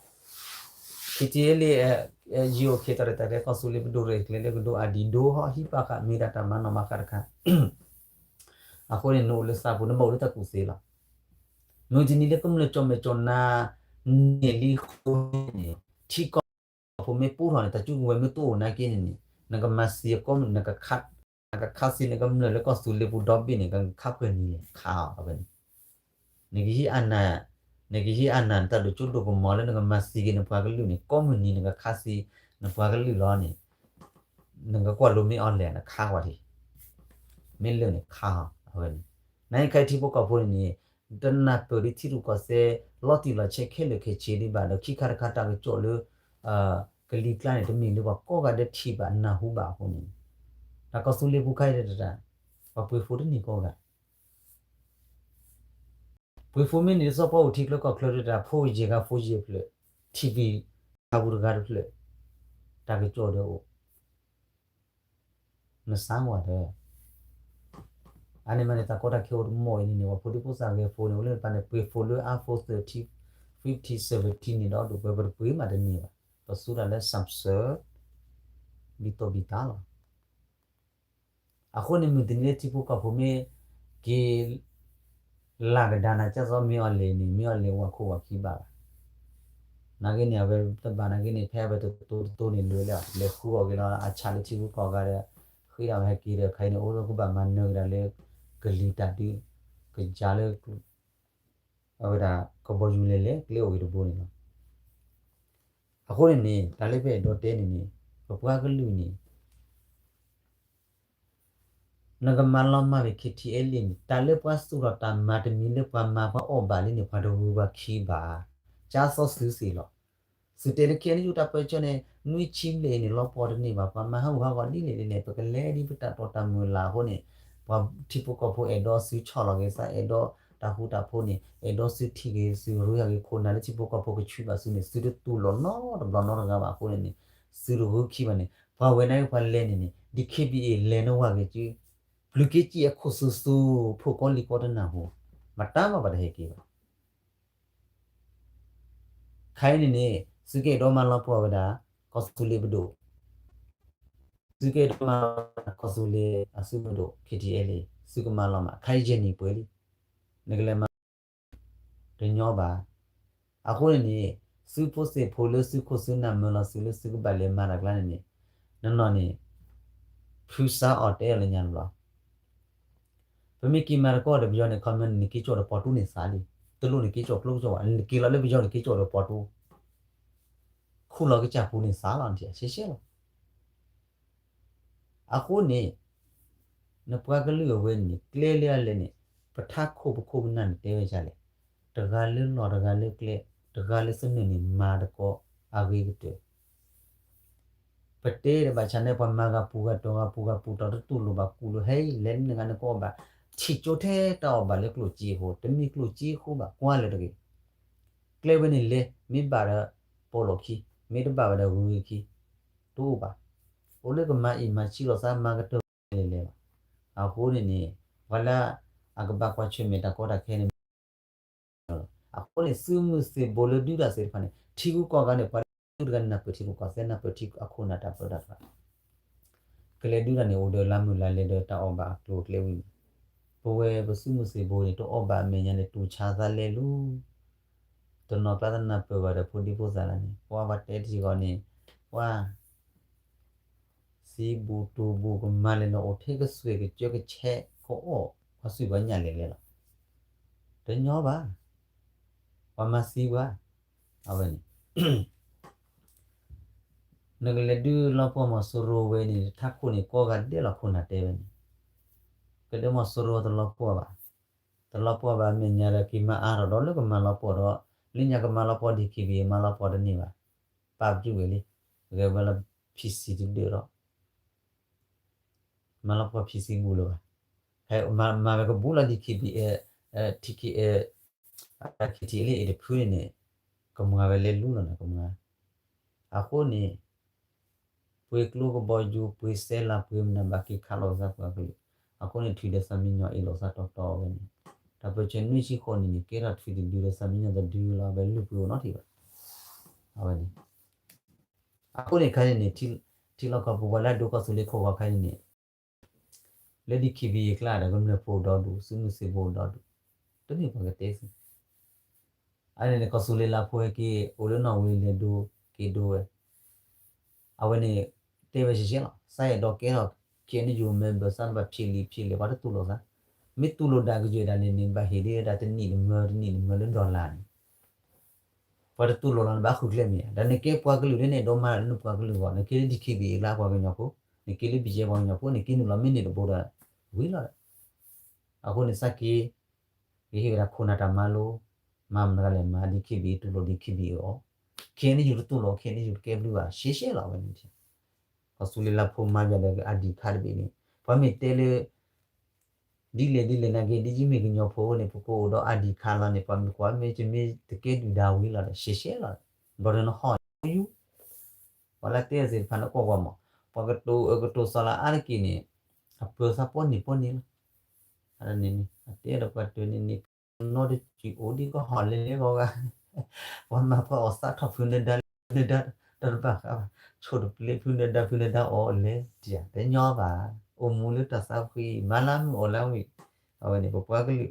ခံထံၣ်လၢ ယံၤအိၣ်ခဲတၢ်ရဲၣ်တၢ်ကျဲၤ ကီၢ်သူလ့ၤပဒိၣ်ရဲၣ်ကျဲၤလၢကဒိအဒံးဒိဟီ ဟံးပာ်ဃာ် မ့ၢ်ဒၣ်တၢ်မၤနီၣ်မၤဃာ်တခါ အဃိန့ၣ် နအိၣ်လၢသးပူၤ နဘၣ်အိၣ်လၢတၢ်ကူၣ်သ့လီၤ. မုၢ်တနံၤလၢကမျၢၢ်ကၠီမဲာ်ကၠီနၤ န့ၢ်လံဃိန့ၣ် ထံကီၢ်ဖိမ့ၢ်ပူထီၣ်န့ၣ် တၢ်စုကဝဲၤမ့ၢ်တအိၣ်နာ်က့န့ၣ်န့ၣ် နကမၤသံအကိးမုၢ် နကခးသံနကမျၢၢ်လၢကီၢ်သူလ့ၤပူၤဒီဘ့ၣ်န့ၣ် ကခးပှဲၤနံၤလဲၣ် ခးအီၤဝဲန့ၣ် နကဟံးအနၢ်, နကဟံးအနၢ် နတၢ်ဒိးကၠိဒိးကမီၤလၢနကမၤသံက့ၤနပှၤကလုာ်န့ၣ် ကိးမုၢ်နံၤနကခးသံ နပှၤကလုာ်လီၤန့ၣ် နကကွၢ်လိမ့ၢ်အီၤလဲၣ် နခးကွၢ်ထံး, မ့ၢ်လၢာ်န့ၣ်ခးအီၤအဝဲန့ၣ်, နအံၤခဲအံၤထံဖိကီၢ်ဖိန့ၣ်န့ၣ် တနၢ်ပၢၢ်ဒ်ထံရူၢ်ကီၢ်သဲး လီၤတံၢ်လီၤဆဲးခဲလၢာ်ခဲဆ့ဒံးဘၣ်ဒီး ခံခါတခါတၢ်ကစီၣ်လၢ ကလံၤကျါန့ၣ် တမ့ၢ်လၢပှၤကိးဂၤဒဲးထံၣ်ဘၣ်နၢ်ဟူဘၣ်အဃိန့ၣ်, တၢ်ကီၢ်သူလ့ၤပူၤခါအံၤတတၢ် ပှၤပှ့ၤဖိတန့ၢ်ကိးဂၤ ပှ့ၤဖိမ့ၢ်န့ၣ် ဒ်သိးပှၤအိၣ်ထံချၢကီၢ်ချၢတတၢ် ဖိယဲၢ်ဂၤဖိယဲၢ်ဖျၢၣ် ထံၣ်ကွံာ် တၢ်ပူၤတဂၤတဖျၢၣ် တၢ်ကစီၣ်ဒီးအိၣ် နသးဝါဒီး အန့ၣ်မးန့ၣ် တၢ်ကီတၢ်ခဲအိၣ်တမီၢ်အံၤန့ၣ်န့ၣ် ပှၤဖိဒံဖိသၣ်ဂဲၤဖိန့ၣ် အိၣ်လၢတပၤန့ၣ် ပှ့ၤဖိလၢ iPhone thirteen, fifteen, seventeen န့ၣ်ဒီးဒိၣ်ပှဲၤ ပတပှ့ၤမးတန့ၢ်ဘၣ်. ပသူတၢ်လၢ Samsung ဘံၣ်သိၣ်ဘံၣ်သါလီၤ. အဃိန့ၣ် မုၢ်တနံၤလၢထံဖိကီၢ်ဖိမ့ၢ်က့ၤ လၢ်ကဒါနၤ ကၢ်သိးမ့ၢ်အီၤလဲၣ်န့ၣ် မ့ၢ်အီၤလဲၣ်ဝၤခိၣ်ဝၤခံဘၣ်ဘၣ်. နာ်က့န့ၣ် အဝဲတဘၣ်နာ်က့န့ၣ် ဖဲအဝဲတတိၤတတိၤန့ၣ် လဲၤလၢ လဲၤဃုအီၣ်က့ၤလီၤ အဆၣ်လၢထံဖိကီၢ်ဖိဂၤဒီး ဃ့ဒၣ်ဝဲဟဲက့ၤဒီး ခဲအံၤန့ၣ် အိၣ်လၢကဘၣ်မၤနၢၤကဒါလၢ ကလံၤတၢ်ဒုး ကစၢ်လၢ အဝဲဒၣ် ကဘီယူၤလဲၤလဲၤ ကျဲအိၣ်ဂ့ၤတဘိန့ၣ်လီၤ. အဃိန့ၣ်န့ၣ် တၢ်လၢပအဲၣ်ဒိးတဲန့ၣ်န့ၣ် ပပှၤကလုာ်န့ၣ် နကမၤလီၤမၢ်ဝဲ KTLA န့ၣ် တၢ်လၢပှၤသူၣ်ထီၣ်တၢ်မၤတမံၤလၢပှၤမၤပှၤအီၣ်ဘၣ်လံန့ၣ် ပှၤတဂုၤပှၤခံဘၣ်, ကၠါစီသုးစ့ၢ်လီၤ. သုးတဲလၢ KNU တၢ်ပၢဆှၢန့ၣ် နွံဆံဘျဲၣ်အံၤန့ၣ် လီၤပှီၢ်တန့ၢ်ဘၣ်, ပှၤမၤဟးဂူာ်ဟးဂီၤဒ်လဲၣ်ဒ်လဲၣ် ပကလဲၤဒ်ပတၢ်တီတၢ်မုၢ်လၢ်အဃိန့ၣ် ပှၤထံဖိကီၢ်ဖိအဲၣ်ဒိးသုဆီၣ်လီၤက့ၤသး အဲၣ်ဒိးတၢ်ဃူတၢ်ဖိးန့ၣ် အဲၣ်ဒိးသုထံၣ်က့ၤသုရ့ယၤက့ၤ ခိၣ်နၢ်လၢထံဖိကီၢ်ဖိကဆှံဘၣ်သုန့ၣ် သုတတူၢ်လိာ်နီတဘျီနီတဂၤဘၣ်အဃိန့ၣ်န့ၣ် သုတဂုၤခံဘၣ်န့ၣ် ပှၤဝဲၤနါက့ၤပှၤလဲၤန့ၣ်န့ၣ် DKBA လဲၤနဝဲက့ၤစု ပျုၤက့ၤစံၣ်အခိၣ်စူၤစူၤ ဖိၣ်ကီလံၢ်ကီတနၢ်ဟူ, မတၤမးပှၤတဟဲက့ၤဘၣ်. ခဲအံၤန့ၣ်န့ၣ် သုကအဲၣ်ဒိးမၤလီၤပှီၢ်ဝဲဒၣ် ကီၢ်သူလ့ၤပဒိၣ်, သုကအဲၣ်ဒိးမၤလီၤပှီၢ်ဝဲဒၣ် ကီၢ်သူလ့ၤအသုးပဒိၣ် KTLA သုကမၤလီၤမး ခဲအံၤယဲၢ်နံၣ်ပှဲၤလံ, နကလဲၤမၤ တညီဘၣ်. အဃိန့ၣ်န့ၣ် သုဖိသ့ၣ်ဖိလၢသုခိၣ်သုနၢ်မၢလီၤသုလၢသုကဘၣ်လဲၤမၤတၢ်ကျါန့ၣ်န့ၣ် နနီၢ်န့ၣ် ဖုစါအီၣ်တဲအီၤလၢညါတဘျီ ပမ့ၢ်က့ၤမၤတကီၢ်ဒီးပယီၤန့ၣ် ခီမီန့ၣ် နက့ၤကၠီၣ်ဒီးပီတူန့ၣ်သးလံ, တလိၣ်နက့ၤကၠီၣ်ကျိကၠီၣ်ဘၣ်, နက့ၤလီၤလၢပယီၤနက့ၤကၠီၣ်ဒီးပီတူ, ခူၣ်လီၤကစၢ်ပူၤန့ၣ်သးလီၤ နထံၣ် ရှဲရှဲလီၤ. အဃိန့ၣ် နပှၤကလုာ်အဝဲန့ၣ် ကျဲလၢအလဲၤန့ၣ် ပထးခိၣ်ပခိၣ်ပနၢ်န့ၣ်တဲဝဲဒ်လဲၣ်, တဂၤလၢလီၢ်တဂၤလၢကျဲ တဂၤလၢသနၢၣ်န့ၣ် မၤတကီအဂ့ၤကတၢၢ် ပတဲဒီးဘၣ်ဆၣ်န့ၣ် ပှၤမၤဂၤပူၤဂၤတီၤဂၤပူၤဂၤပူၤတီၤတတူၢ်လိာ်ဘၣ်ကူၣ်လိာ်ဟဲအံၤ လဲၤနဂၤနကအီၣ်ဘၣ် ထံၣ်ကၠိထဲတၢ်အီၣ်ဘၣ်လၢကျိၣ်စ့အဃိ တမ့ၢ်ကျိၣ်စ့အဃိဘၣ် ကွၢ်လၢတဂ့ၤ ကျဲဝဲန့ၣ်လဲၤ မ့ၢ်ဘၣ်ဒီး ပိာ်လိာ်ခံ, မ့ၢ်တဘၣ်ဘၣ်ဒီးဂုၤဂ့ၤခံ, တအိၣ်ဘၣ်. အိၣ်လၢကမၤအံၤမၤဆံးလိာ်သး မၤကတၢၢ်လဲၤလဲၤလီၤ. အဃိန့ၣ်န့ၣ် ပှၤလၢအကဘၣ်ကွၢ်ဆၢၣ်မဲာ်တၢ်ကီတၢ်ခဲန့ၣ် အဃိန့ၣ် သုးမုၢ်သံၣ်ဘိလၢဒုးတၢ်သ့ၣ်တဖၣ်န့ၣ် ထံဂုၤကီၢ်ဂၤန့ၣ် ပှၤလၢဒုးတဂၤနၢ်ပၢၢ်ထံဖိကီၢ်ဖိ နၢ်ပၢၢ်ထံအခိၣ်နၢ်တၢ်ပၢတၢ်ပြး ကလဲၤဒုးတၢ်န့ၣ် အိၣ်ဒီးလါမုၢ်လါလဲဒီးတၢ်အီၣ်ဘၣ်အကျိၤအကျဲဝံၤန့ၣ် ပဝဲပသုးမုၢ်သံၣ်ဘိန့ၣ် တအီၣ်ဘၣ်အမဲာ်ညါန့ၣ် တူၢ်ဆါသးလဲၤလူၤ တနီၤကျါတနၢ်ပၢၢ်ဘၣ်ဒီးဖိဒံဖိသၣ်လၢန့ၣ် ပှၤဘၣ်တဲတံၢ်ဂီၤန့ၣ် ပှၤ သံဘူတူၢ်ဘူကမၤလဲၤလီၤအိၣ်ထဲကစွဲၢ်ကစၢၢ်ကဆဲး ကအီၣ်ပှၤစုၣ်ပှၤညၣ်လဲၤလဲၤလီၤ. တညီဘၣ်. ပှၤမၤသံပှၤ အဝဲန့ၣ် နကလဲၤဒုးလီၤပှီၢ်မီၤစိရိၤဝဲန့ၣ် ထးခိၣ်န့ၣ် ကိးဂၤဒဲးလီၤခိၣ်နၢ်တဲဝဲန့ၣ် ကဒဲမီၤစိရိၤတလီၤပှီၢ်ဘၣ်. တလီၤပှီၢ်ဘၣ် အမဲာ်ညါဒီးက့ၤမၤအါထီၣ်ဒီးလၢကမၤလီၤပှီၢ်ဒီး လၢညါကမၤလီၤပှီၢ် DKBA မၤလီၤပှီၢ်တန့ၢ်ဘၣ်. ပာ်ပတုာ်ဝဲလံ. ဂဲၤဝဲလၢ PC တဒၢးဒီး မၤလီၤပှီၢ် PC ဘူးလၢၤဘၣ်. ဖဲမၤဝဲကဘူးလီၤ DKBA TKA KTLA အံၤတဖုန့ၣ်န့ၣ် ကမၤဝဲလဲၤလူလီၤန့ၣ် ကမၤ အဃိန့ၣ် ပှ့ၤကျိကဘီယူၤ ပှ့ၤစဲလး ပှ့ၤမနုၤဘၣ်က့ၤခးလိာ်ကသးပှၤကလုာ် အဃိန့ၣ် ထုးဒီးသးမံညီၤအ့ၣ်လိာ်သးတီတီဝဲန့ၣ် တၢ်ပၢဆှၢနွံဆံဃိးနံၣ်န့ၣ် ကဲထီၣ်ထုးတဒုဒီးသးမံညီၤတဒုလီၤ အဝဲလုၢ်ပှ့ၤအိၣ်နီတထံၣ်ဘၣ်. အဝဲန့ၣ် အဃိန့ၣ်ခဲအံၤန့ၣ် ထံလီၢ်ကီၢ်ပူၤပှၤလၢအဒိကီၢ်သူလ့ၤခိၣ်ဂီၤခဲအံၤန့ၣ် လၢ DKBA အကျါဒီး ကမျၢၢ်ဖိအိၣ်ဒီဒူၣ် သုးမုၢ်သံၣ်ဘိအိၣ်ဒီဒူၣ် တမ့ၢ်ပှၤကတဲသု အန့ၣ်န့ၣ် ကီၢ်သူလ့ၤလၢဖိဟဲက့ၤ အိၣ်လၢနီၣ်ဝ့ၤလဲၤဒိက့ၤဒိဝဲ အဝဲန့ၣ် တဲဝဲရှဲရှဲလီၤ စးအဲၣ်ဒိးကဲထီၣ် KNU member စးနဘၣ်ဖံးလံာ်ဖံးလဲၢ် ပှၤတတူၢ်လိာ်သး မ့ၢ်တူၢ်လိာ်ဒၣ်ကယဲၢ်ဒၣ်န့ၣ်န့ၣ် ဘၣ်ဟ့ၣ်ဒၣ်တနံၣ်တမၢတနံၣ်တမၢလၢ dollar န့ၣ် ပှၤတတူၢ်လိာ်လီၤန့ၣ် ဘၣ်ဃုကျဲမ့ၢ်ဧါ ဒီးနကဲပှၤကလုာ်လၢနအဲၣ်ဒိးမၤလၢနပှၤကလုာ်အဂီၢ် နက့ၤလၢ DKBA အကျါပှၤကညီဖိ နက့ၤလၢ BGF ပှၤကညီဖိ နက့ၤနုာ်လီၤမ့ၢ်န့ၣ်တဘိဒီး ဝံၤလီၤဒီး အဃိန့ၣ် စးက့ၤ ကဟ့ၣ်ဝဲဒၣ်ခိၣ်နၢ်တၢ်မၤလိ မၤမနုၤလဲၣ်မၤ DKBA တူၢ်လိာ် DKBA အီၤ KNU တတူၢ်လိာ် KNU တကဲဘျုးဘၣ် ရှဲရှဲလီၤဝဲန့ၣ် ကီၢ်သူလ့ၤလၢဖိမၤယၤဒီး ID card တဘ့ၣ်န့ၣ် ပှၤမ့ၢ်တဲလၢ ဒ်လဲၣ်ဒ်လဲၣ်နာ်က့ ဒ်ယမ့ၢ်ကညီဖိန့ၣ် ပကအိၣ်ဒီး ID card လီၤန့ၣ် ပှၤမ့ၢ်ကွၢ်မ့ၢ်ကမ့ၢ်တကဲဒုၣ်ဒါဝံၤလီၤဒီး ရှဲရှဲလီၤ ဘျီဒီးနဟီၣ်ယူ ပှၤလၢတဲသ့ၣ်တဖၣ်န့ၣ်ကွၢ်ကွၢ်မး ပှၤကတိၤအၢကတိၤသီလၢအါတက့ၢ်န့ၣ် အပၢၤသးပီၢ်နံၤပီၢ်နံၤလီၤ အန့ၣ်န့ၣ် အတဲဒီးပှၤတၢၢ်န့ၣ်န့ၣ် နီတစုအိၣ်ဒ်ကဟီၣ်လဲၤလဲၤဂီၤဂၤ ပှၤမၤပှၤအီၣ်သးထီၣ်ဖုနဒါ ဖုနဒါ တၢ်တဘၣ်ဃးဘၣ် ဆိၣ်တပျ့ဖုနဒါ ဖုနဒါအီၣ်လဲၤ တယၤ တညီဘၣ် အိၣ်မူလၢတၢ်သးဖှံ မၤလၢမုၢ်အီၣ်လၢမုၢ် အဝဲန့ၣ် ပပှၤကလုာ်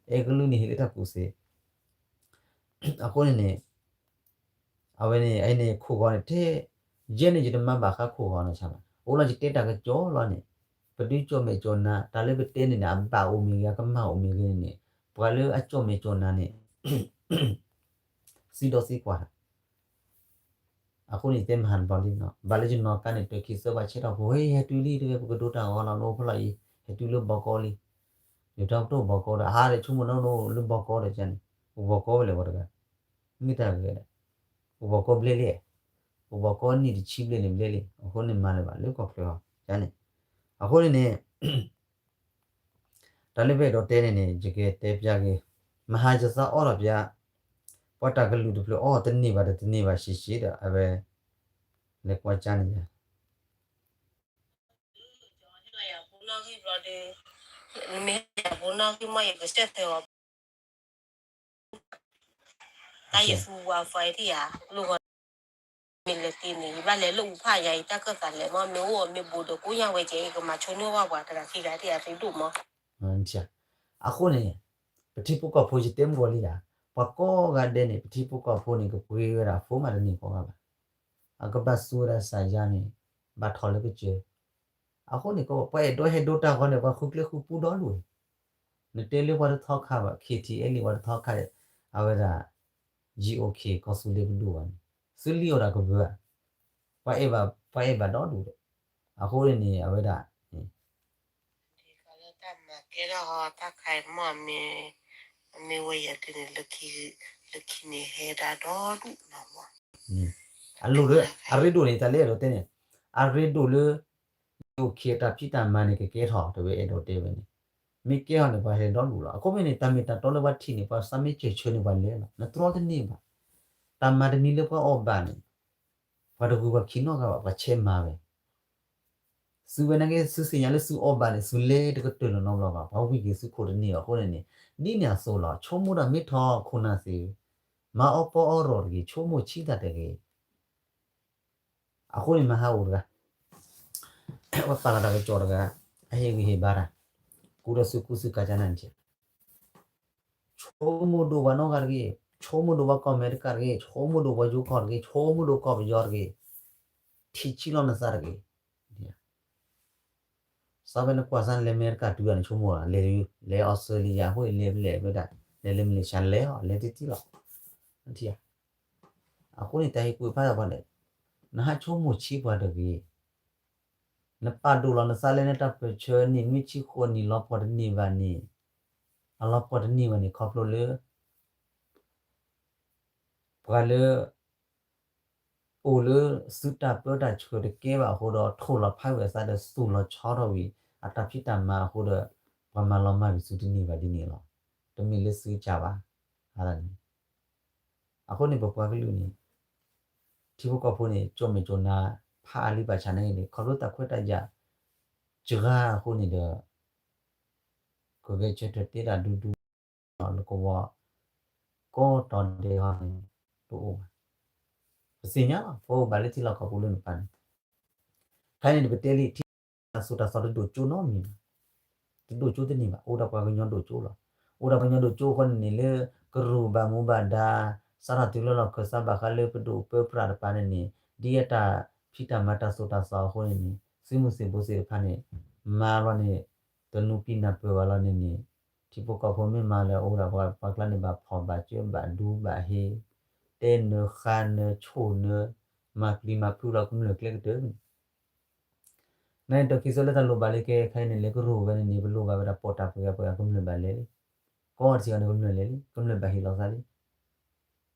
အဲၣ်ကလုာ်န့ၣ်ဟ့ၣ်လၢတၢ်ကူၣ်သ့ အဃိန့ၣ်န့ၣ် အဝဲန့ၣ် အန့ၣ်ခိၣ်ဂီၤန့ၣ် ထဲ ယဲန့ၣ်ယတမၤဘၣ်ဃးခိၣ်ဂီၤနီၤဆၣ်ဘၣ်. အိၣ်လီၤယတဲတၢ်ကစီၣ်လီၤန့ၣ် ပဒုးကၠီၣ်မဲာ်ကၠီၣ်နါ တၢ်လၢပတဲန့ၣ်န့ၣ် အဘၣ်အိၣ်မ့ၢ်ဂ့ၤ အကမၣ်အိၣ်မ့ၢ်ဂ့ၤန့ၣ်န့ၣ် ပှၤလၢအကၠီၣ်မဲာ်ကၠီၣ်နါန့ၣ် စံးဒီးစံးကွၢ် အဃိန့ၣ် ယတဲမဟါတဘျီလံနီၤ ဘၣ်လၢယနီၢ်ကါန့ၣ် တၢ်ခံးသၢဘၣ်ဆဲးထီၣ်ဖိ ဟဲတုၤလံတဲဝဲ ပကဒိတၢ်ဂီၤလီၤ နအိၣ်ဖဲလီၤအံၤ ဟဲတုၤလၢဘီကီလံ. ယထီၣ်ပတိၢ်ဘီကီဒီး အါဒီးဆိကမိၣ်နီၢ်နီၢ်လၢဘီကီဒီးန့ၣ် အိၣ်ဘီကီဝဲလဲၣ်ဝဲတဂၤ မ့ၢ်တၢ်ဂ့ၤဒီး အိၣ်ဘီကီဘျဲၣ်လံ အိၣ်ဘီကီနံၣ်တဆံဘျဲၣ်န့ၣ်ဘျဲၣ်လံ အဃိန့ၣ်မၤလၢၤဘၣ်လၢကီၢ်ချၢအီၤန့ၣ် အဃိန့ၣ်န့ၣ် တၢ်လၢပအဲၣ်ဒိးတဲန့ၣ်န့ၣ် ယကတဲပျါက့ၤ မဟါယသးအိၣ်ဒီးပျါ ပှၤတၢ်ကလုာ်တဖျၢၣ်အီၣ်တန့ၢ်ဘၣ်တန့ၢ်ဘၣ်ရှဲရှဲဒီး အဝဲ လဲၤကွၢ်ကၢ်န့ၣ်ယၤ မ့ၢ်ယဖိနီၣ်ဂံၢ်မီၢ်ယကစၢၢ်ဖဲအီၤ တၢ်ယသူဝါဖီတံၢ်ဧါ လၢဂီၤ မ့ၢ်လဲၤတ့ၢ်န့ၣ် ယဘၣ်လဲၤလၢအူဖၣ်ယၤ ယတၢ်ကၢၣ်သးလဲၤမီၢ် မ့ၢ်အိၣ်အီၤမ့ၢ်ဘူးဒီးကိးညါဝဲကဲ ယကမၤဆိန့ၢ်ဝဲပှၤတဂၤခံဂၤတံၢ်ဧါ သံဒိၣ်မီၢ် အဃိန့ၣ် ပထံဖိကီၢ်ဖိယတဲမုၢ်ဂီၤလံဧါ ပှၤကိးဂၤဒဲးန့ၣ် ပထံဖိကီၢ်ဖိန့ၣ် ကပှ့ၤဝဲဒၣ်ဖိမးတန့ၢ်ကိးဂၤဘၣ် အကဘၣ်စူးဝဲဒၣ်စၢ်ယါန့ၣ် ဘၣ်ထီၣ်လၢကစၢၢ် အဃိန့ၣ် ပှၤအဲၣ်ဒိးဟဲဒိတၢ်ဂီၤန့ၣ် ပှၤဃုကျဲဃုပူဒီဒူၣ် နတဲလၢပှၤတထီခါဘၣ် ခ့ထံအဲလံ ပှၤတထီခါ အဝဲဒၣ် ယံၤအိၣ်ခ့ ကီၢ်သူလ့ၤပဒိၣ်ဘၣ်န့ၣ် သုလံၣ်အီၣ်တၢ်ကဘၢၣ် ပှၤအဲၣ်ဘၣ် ပှၤအဲၣ်ဘၣ်ဒီဒူၣ်ဒီး အဃိန့ၣ်န့ၣ် အဝဲဒၣ် တၢ်မၤကဲထီၣ် တၢ်ခါအံၤမီၢ်မ့ၢ် အမ့ၢ်ဝဲယၤဒ်န့ၣ် လၢခံန့ၣ်ဟဲဒၣ်ဒီဒူၣ်နီၤမီၢ် အလိၣ်လၢ အရ့ဒိၣ်န့ၣ် တၢ်လၢအဲၣ်ဒိးတဲန့ၣ် အရ့ဒိၣ်လၢ ယအိၣ်ခ့အတၢ်ဖံးတၢ်မၤန့ၣ် ကကဲထီၣ် တဝဲအဲၣ်ဒိးတဲဝဲန့ၣ် မ့ၢ်ကဲထီၣ်န့ၣ် ပှၤဟဲဒီဒူၣ်လီၤ. အဃိမ့ၢ်န့ၣ် တၢ်မ့ၢ်တၢ်တီလၢပှၤထံၣ်န့ၣ် ပှၤသးမ့ၢ်စၢၢ်ဆၢန့ၣ် ပှၤလဲၤလီၤ နတြီတန့ၢ်ဘၣ်. တၢ်မၤတမံၤလၢပှၤအီၣ်ဘၣ်န့ၣ် ပှၤတဂုၤပှၤခံနီတဂၤဘၣ် ပှၤဆဲးမၤဝဲ သုဝဲနာ်က့ သုသ့ၣ်ညါလၢသုအီၣ်ဘၣ်န့ၣ် သုလဲၤတကတၢၢ်လီၤနီတဘျီဘၣ် ပှၤဝံၣ်က့ၤသုခိၣ်တန့ၢ်ဘၣ်အဃိန့ၣ်န့ၣ် ဒ်န့ၣ်အသိးလီၤ ဆိကမိၣ်ဒၣ်မ့ၢ်ထီၣ်ခိၣ်နၢ်သ့ၣ် မၤအီၣ်ပီအီၣ်ရီၣ်တဂ့ၤ ဆိကမိၣ်ဆံးတၢ်တဂ့ၤ အဃိန့ၣ်မဟါအိၣ်တဂၤ ပှၤပာ်လီၤတၢ်ကစီၣ်တဂၤ အဟ့ၣ်ဂံၢ်ဟ့ၣ်ဘါတၢ် ကူဒီးသုကူသုကၤကနၣ်န့ၣ် ဆိကမိၣ်ဒိၣ်ပှၤနီတဂၤတဂ့ၤ ဆိကမိၣ်ဒိၣ်ပှၤကီၢ်အမဲရကၤတဂ့ၤ ဆိကမိၣ်ဒိၣ်ပှၤယိၤကီၢ်တဂ့ၤ ဆိကမိၣ်ဒိၣ်ကီၢ်ပယီၤတဂ့ၤ ထံၣ်ဆံးလီၤနသးတဂ့ၤ စးဖဲနကွၢ်စၢ်န့ၣ် လဲၤအမဲရကၤတုၤဂၤန့ၣ် ဆိကမိၣ်လီၤ လဲၤ လဲၤအီစထြ့လယါ အဃိန့ၣ်လဲၤလဲၤဝဲဒၣ် လဲၤလၢမလ့ၡါလဲၤအီၤ လဲၤတံၢ်တံၢ်လီၤ အဃိန့ၣ်တၢ်ဟ့ၣ်ကူၣ်ဖးဒိၣ်ပှၤန့ၣ် နဟးဆိကမိၣ်ဆံးပှၤတဂ့ၤ နပာ်ဒိၣ်လီၤနသးလၢနတၢ်ပၢၢ်ဆၢန့ၣ် နွံဆံဃိးနံၣ်လီၤပှီၢ်တန့ၢ်ဘၣ်န့ၣ် အလီၤပှီၢ်တန့ၢ်ဘၣ်န့ၣ် ခီဖျိလၢ ပှၤလၢ အိၣ်လၢသုတၢ်ပၢတၢ်ဆှၢတကဲဘၣ်အဃိဒီး ထိၣ်လီၤဖးဝံၤအသးဒီး သူၣ်လီၤဆီထီၣ်ဝံၤ အတၢ်ဖံးတၢ်မၤအဃိဒီး ပှၤမၤလီၤမၢ်ဝံၤသုတန့ၢ်ဘၣ်ဒ်န့ၣ်လီၤ. တမ့ၢ်လၢသုကၢ်ဘၣ်. အဃိန့ၣ် ပပှၤကလုာ်န့ၣ် ထံဖိကီၢ်ဖိန့ၣ် ကၠီၣ်မဲာ်ကၠီၣ်နါ ဖးအါလံပာ်ဆၣ်န့ၣ်န့ၣ် ခီဖျိတၢ်ခွဲးတၢ်ယာ် စှၤအဃိန့ၣ်ဒီး ကဂဲၤဆၢထၢၣ်တဲတၢ်ဒူဒူ လၢကဝီၤ ကိးတီၤဒဲးဟီန့ၣ် တအိၣ်ဘၣ်. ပသ့ၣ်ညါလီၤ ပအိၣ်ဘၣ်လၢထံလီၢ်ကီၢ်ပူၤလၢနပၢ်န့ၣ် ခဲအံၤန့ၣ် ပတဲလံ ထံတၢ်သိၣ်တၢ်သီတဒိၣ်ကၠိနီတမံၤဘၣ်. တဒိၣ်ကၠိတန့ၢ်ဘၣ်. အိၣ်ဒၣ်ပှၤကညီဒိၣ်ကၠိလီၤ. အိၣ်ဒၣ်ပှၤကညီဒိၣ်ကၠိအဃိန့ၣ်န့ၣ် လၢကရူၢ်ဘၣ်မူဘၣ်ဒါ စးထီၣ်တုၤလၢလီၢ်ခၢၣ်သးဘၣ်ဃးလၢပဒိၣ်ပၢပြးတပၤန့ၣ်န့ၣ် ဒ်အတၢ်ဖံးတၢ်မၤတၢ်သိၣ်တၢ်သီအဃိန့ၣ်န့ၣ် သုးမုၢ်သံၣ်ဘိသ့ၣ်တဖၣ်န့ၣ် မၤလီၤန့ၣ် တနူၤပံနၢ်ပၢၢ်ဘၣ်လီၤန့ၣ်န့ၣ် ထံဖိကီၢ်ဖိမ့ၢ်မၤလၢအအိၣ်ဒၣ်ပှၤ ပှၤကျါန့ၣ် ဘၣ်ဖီၣ်ဘၣ်ကၢဘၣ်ဒူဘၣ်ဟ့ တဲနၢၤဃါနၢၤဆိၣ်နၢၤ မၤပျံၤမၤဖုးလီၤကမျၢၢ်ကျဲကတၢၢ်န့ၣ် နတၢ်ခံးသၢလၢတၢ်လိၣ်ဘၣ်လၢကဲခဲအံၤန့ၣ် လၢကရူၢ်ဝဲန့ၣ်န့ၣ် ပလိၣ်ဘၣ်ဝဲဒၣ်ပိာ်တၢ်ပှဲၤဂၤပှဲၤဂၤ ကမျၢၢ်ဘၣ်လဲၤလံ. ကိးထံၣ်အီၤန့ၣ် ကမျၢၢ်လဲၤလံ ကမျၢၢ်ဘၣ်ဟ့ၣ်လီၤသးလံ.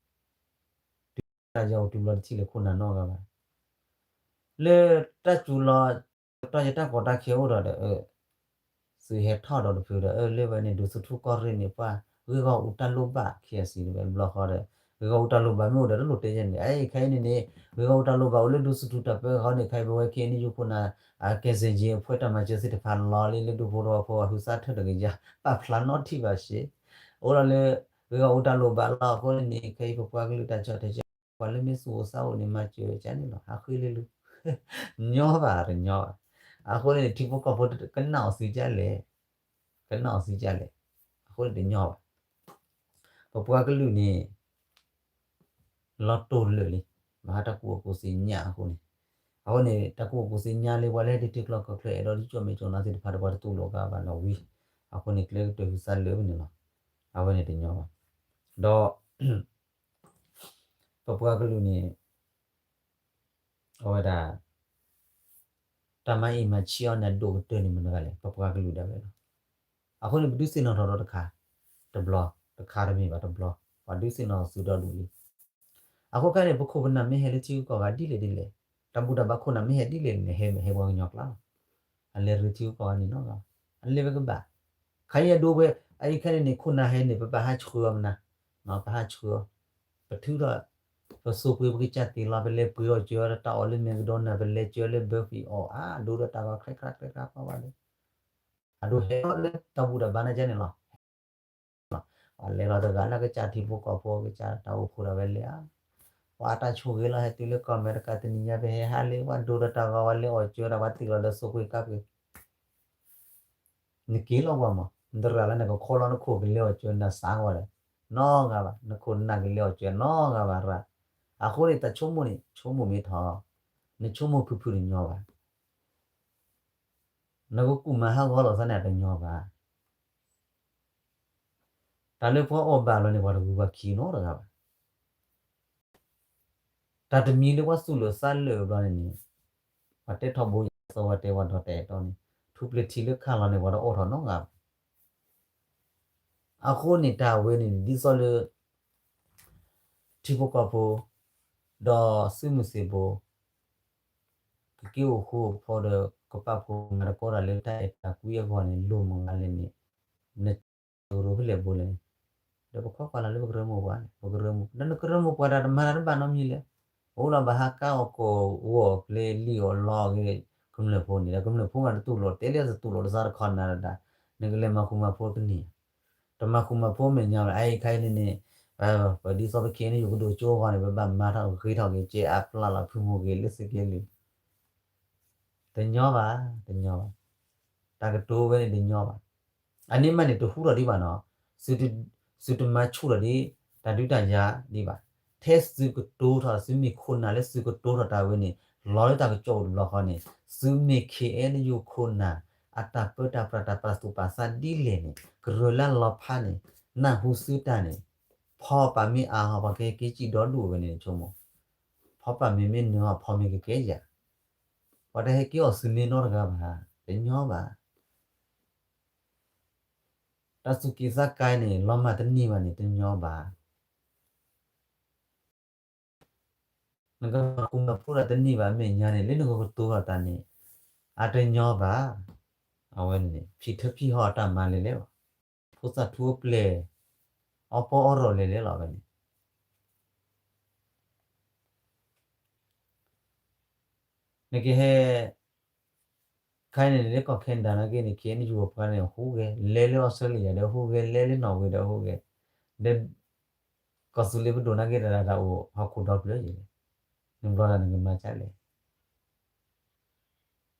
တုၤတၢ်ယၤအိၣ်တုၤဘျီတထံၣ်လၢခိၣ်နၢ်နီတဂၤဘၣ်. လၢတၢ်စူၤလီၤ ကတီၢ်ယတၢ်ကီတၢ်ခဲအိၣ်ဒီးဒီး သုးဟဲထီၣ်ဒီးတဖုဒီး အၢ လၢဝဲန့ၣ် ဒူသထူကီၢ်ရ့ၣ်န့ၣ် ပှၤဂ့ၢ်ဂီၢ်အူတၢ်လိၣ်ဘၣ် ခဲအံၤစံးတဘျီဃီဒီး ဂ့ၢ်ဂီၢ်အူတၢ်လိၣ်ဘၣ်မ့ၢ်အိၣ်ဒီးတလိၣ်တဲယဲန့ၣ် အခဲအံၤန့ၣ်န့ၣ် ဂ့ၢ်ဂီၢ်အူတၢ်လိၣ်ဘၣ်အိၣ်လၢဒူသထူတၢ်ပၢဃီန့ၣ် ခဲအံၤပဝဲ ခဲအံၤန့ၣ် ယိခိၣ်နၢ် ကဲစ့ၣ်ကၠ့ အဖှဲတၢ်မၤစၢၤသ့ၣ်တဖၣ်လီၤလံ လၢဒူဖိတဝီဖိအဟုသၣ်ထၢၣ်တကယၤ ပာ်ဖျါနီထံၣ်ဘၣ်စ့ၢ် အိၣ်ဒီးလၢ ဂ့ၢ်ဂီၢ်အူတၢ်လိၣ်ဘၣ်လီၤ အဃိန့ၣ်န့ၣ် ခဲအံၤပပှၤကလုာ်တၢ်ဆီၣ်ထွဲ ပှၤလၢမ့ၢ်သူၣ်အိၣ်သးအိၣ်န့ၣ် မၤစၢၤကန့ၣ်လီၤ ဟးဃ့လၢလူ ညီဘၣ်တညီဘၣ်. အဃိန့ၣ် ထံဖိကီၢ်ဖိကနၣ်အီၤသံကလဲၣ်, ကနၣ်အီၤသံကလဲၣ်, အဃိန့ၣ်တညီဘၣ်. ပပှၤကလုာ်န့ၣ် လီၤတိၢ်လၢာ်လံ မၤဟးတၢ်ကူၣ်ဘၣ်ကူၣ်သ့ညၣ်အဃိန့ၣ်, အဃိန့ၣ် တၢ်ကူၣ်ဘၣ်ကူၣ်သ့ညၣ်လၢပှၤလၢဟဲဒုးထံကျိကီၢ်ချၢ အဲၣ်ဒိးဒုးကၠီၣ်မဲာ်ကၠီၣ်နါသ့ၣ်တဖၣ်ဒီး ပှၤတတူၢ်လိာ်ကါဘၣ်လီၤဝံၤ, အဃိန့ၣ် ကျဲကတၢၢ်ဟူးစါလၢာ်ဖဲန့ၣ်လီၤ. အဝဲန့ၣ်တညီဘၣ်. ဒီး ပပှၤကလုာ်န့ၣ် အဝဲဒၣ် တၢ်မၤအံၣ်မၤဆံးအီၤန့ၣ် အဒိၣ်ကတၢၢ်န့ၣ်မနုၤဂၤလဲၣ်, ပပှၤကလုာ်ဒၣ်ဝဲလီၤ. အဃိန့ၣ် ပဒုးသ့ၣ်နီၣ်ထီၣ်ဒီးတခါ, တဘျီ, တခါတမ့ၢ်ဘၣ်တဘျီ, ပှၤဒုးသ့ၣ်နီၣ်သုဒီဒူၣ်လံ. အဃိခဲန့ၣ် ပခိၣ်ပနၢ်မ့ၢ်ဟဲလၢထံဂုၤကီၢ်ဂၤဒ်လဲၣ်ဒ်လဲၣ်, တၢ်ဘူၣ်တၢ်ဘါခိၣ်နၢ်မ့ၢ်ဟဲဒ်လဲၣ်န့ၣ် ဟဲဟဲပှၤကညီကျါလီၤ. အလဲၤရ့ထံဂုၤကီၢ်ဂၤန့ၣ်နီတဂၤ, အလဲၤဝဲကဘၣ်. ခါအံၤအဒိဝဲ, အအံၤခဲန့ၣ်န့ၣ် ခိၣ်နၢ်ဟဲန့ၣ် ပဘၣ်ဟးဆှၢအီၤမနုၤ, ပဟးဆှၢအီၤ, ပထုးထီၣ်, ပစိာ်ပှ့ၤပကစၢ်သ့ၣ်လီၤ, ပလဲၤပှ့ၤအီၣ်စၢၤတၢ်အီၣ်လၢမဲကဒီနၢ်, ပလဲၤစၢၤလၢဘၢဖံးအီၣ်အါ, ဒိၣ်ဒီးတၢ်ဂီၤခြဲးခြဲးခြဲးခြဲးပှၤဘၣ်ဒီး, အဒိဟဲလီၤလၢတၢ်ဘူၣ်တၢ်ဘါန့ၣ်ကဲန့ၣ်လီၤ. ပှၤလဲၤလီၤတဂၤလၢကစၢ်ထံဖိကီၢ်ဖိ ကစၢ်တၢ်အိၣ်ဖှိၣ်ဒၣ်ဝဲလဲၤဧါ, ပှၤတၢ်ဆိၣ်ဂ့ၤလီၤ ဟဲတုၤလၢကီၢ်အမဲရကၤတနံၤညါ ပဟဲဟးလၢပှၤဒိၣ်ဒီးတၢ်ဂီၤ ပှၤလဲၤအီၣ်စၢၤဒၣ် ပှၤသ့ၣ်လီၤဒီးစိာ်ပှ့ၤကါပှ့ၤ နက့ၤလီၤပှၤမး, နတရၣ်လၢနကခီလီၤနခိၣ်ကလဲၤအီၣ်စၢၤနၤစးဂီၤဒီး, နီတဂၤဘၣ်, နခိၣ်နၢ်ကလဲၤအီၣ်စၢၤနီတဂၤဘၣ်ရၣ်. အဃိန့ၣ် တၢ်ဆိကမိၣ်န့ၣ် ဆိကမိၣ်မ့ၢ်ထီၣ်, နဆိကမိၣ်ဖုၣ်ဖုၣ်တညီဘၣ်. နကကူၣ်မၤဟးဂီၤလိာ်သးန့ၣ် အတညီဘၣ်. တၢ်လၢပှၤအီၣ်ဘၣ်လီၤန့ၣ် ပှၤတဂုၤပှၤခံနီတဂၤဘၣ်. တၢ်တမံၤလၢပှၤသူၣ်လၢာ်သးလၢာ်ဘျီန့ၣ်န့ၣ်, ပှၤတဲထီဘိယၤ စီၤဝါတဲပှၤဒီးတဲာ်တီန့ၣ်, ထူပျ့ၤထံလၢခါလီၤန့ၣ် ပှၤတအိၣ်ထီၣ်နီတဂၤဘၣ်. အဃိန့ၣ်တၢ်ဝဲန့ၣ် ဒ်သိးလၢ ထံဖိကီၢ်ဖိ, ဒီးသုးမုၢ်သံၣ်ဘိ, ကက့ၤအိၣ်ဃူအိၣ်ဖိးဒီး ကပာ်ဖှိၣ်မၤသကိးတၢ်လၢတၢ်အဲၣ်တၢ်ကွံအဂီၢ်န့ၣ် လိၣ်မုၢ်ဂၤလဲၣ်န့ၣ်, နကရူၢ်ဖဲလဲၣ်ဘိလဲၣ်, ဒီးပခိးကွၢ်လၢ်လၢပကရၢမိၢ်ပှၢ်န့ၣ် ပကရၢမိၢ်, ဒီးနကရၢမိၢ်ပှၢ်တၢ်တမၤတၢ်တဘၣ်နီတမံၤလဲၣ်. အိၣ်လီၤဘၣ်ဟးကါအီၣ်ကိၢ်ဂီၤကျဲလံၣ်အီၣ်လီအီၣ်ဂ့ၤ ကမျၢၢ်ဖိန့ၣ်ဒီး ကမျၢၢ်ဖိမးတတူၢ်လိာ် တဲလၢတတူၢ်လိာ်တစးတခီနၤဒၣ်, နကလဲၤမၤဃူမၤဖိးတန့ၢ်ဧါ. တမၤဃူမၤဖိးမဲာ်ညါဘၣ်, အအံၤခါအံၤန့ၣ်န့ၣ်, ပဒ်သိးပခဲအံၤန့ၣ် ယကဒိၣ်ကၠိအဂီၢ်န့ၣ် ပဘၣ်မၤထီၣ်ဂ့ၤထီၣ်က့ၤ ကဲအပျၢ်လီၤဖုမူဂ့ၤလၢသုးက့လွံၢ်, တညီဘၣ်, တညီဘၣ်. တၢ်ကတိၤဝဲန့ၣ်တညီဘၣ်. အန့ၣ်မးန့ၣ် တဟူထီၣ်ဒံးဘၣ်နီၤ, သုတမၤဆူၣ်ထီၣ်ဒံး တၢ်ဒုးတၢ်ယၤဒံးဘၣ်. ထဲသုကတိၤထီၣ် သုမ့ၢ်ခိၣ်နၢ်လၢသုကတိၤထီၣ်တၢ်ဝဲန့ၣ် လီၤလၢတၢ်ကစီၣ်အိၣ်တဘျီဃီန့ၣ်, သုမ့ၢ် ခ့အဲၣ်ယူၣ် ခိၣ်နၢ် အတၢ်ပၢတၢ်ပြးတၢ်ပာ်သူၣ်ပာ်သးဒ်လဲၣ်န့ၣ် ကရၢလၢလီၤဖးန့ၣ်, နၢ်ဟူသုတၢ်န့ၣ်, ဖီပာ်မ့ၢ်အါဟီၣ် ပှၤကဟဲက့ၤစံၣ်ဒီဒူၣ်ဝဲန့ၣ်ဆိကမိၣ်, ဖီပာ်မ့ၢ်မ့ၢ်နၢၤဟီၣ် ဖီမ့ၢ်ကကဲယၤ, ပှၤတဟဲက့ၤအီၣ်သုမ့ၢ်နီတဂၤဘၣ်, တညီဘၣ်. တၢ်သူၣ်က့ၣ်သးကါန့ၣ် လီၤမၢ်တန့ၢ်ဘၣ်န့ၣ် တညီဘၣ်. နကမၤဃူမၤဖိးတၢ်တန့ၢ်ဘၣ်အမဲာ်ညါန့ၣ် လၢနကကတိၤထီၣ်တၢ်န့ၣ် အတညီဘၣ်. အဝဲန့ၣ် ဖံးထၢဖံးဟီၣ်အတၢ်မၤလဲၣ်လဲၣ်လီၤ. ဖိသၣ်ထူအပျဲၢ် အီပီအီရီၣ်လဲၣ်လဲၣ်လီၤဝဲန့ၣ် နကဟဲ ခဲအံၤန့ၣ် လၢကီၢ်ခဲနဒၤနာ်က့န့ၣ် ခ့အဲၣ်ယူၣ်အပှၤန့ၣ် ဟူးဂဲၤ, လဲၤလၢအီစထြ့လယါဒီးဟူးဂဲၤ, လဲၤလၢနီၣ်ဝ့ဒီးဟူးဂဲၤ, ဒီး ကီၢ်သူလ့ၤပဒိၣ်နာ်က့ တၢ်တၢ်အိၣ်ဟီၣ်ခိၣ်ဒီဖျၢၣ်ယဲၢ်, နဘျီတၢ်နကမၤဒ်လဲၣ်.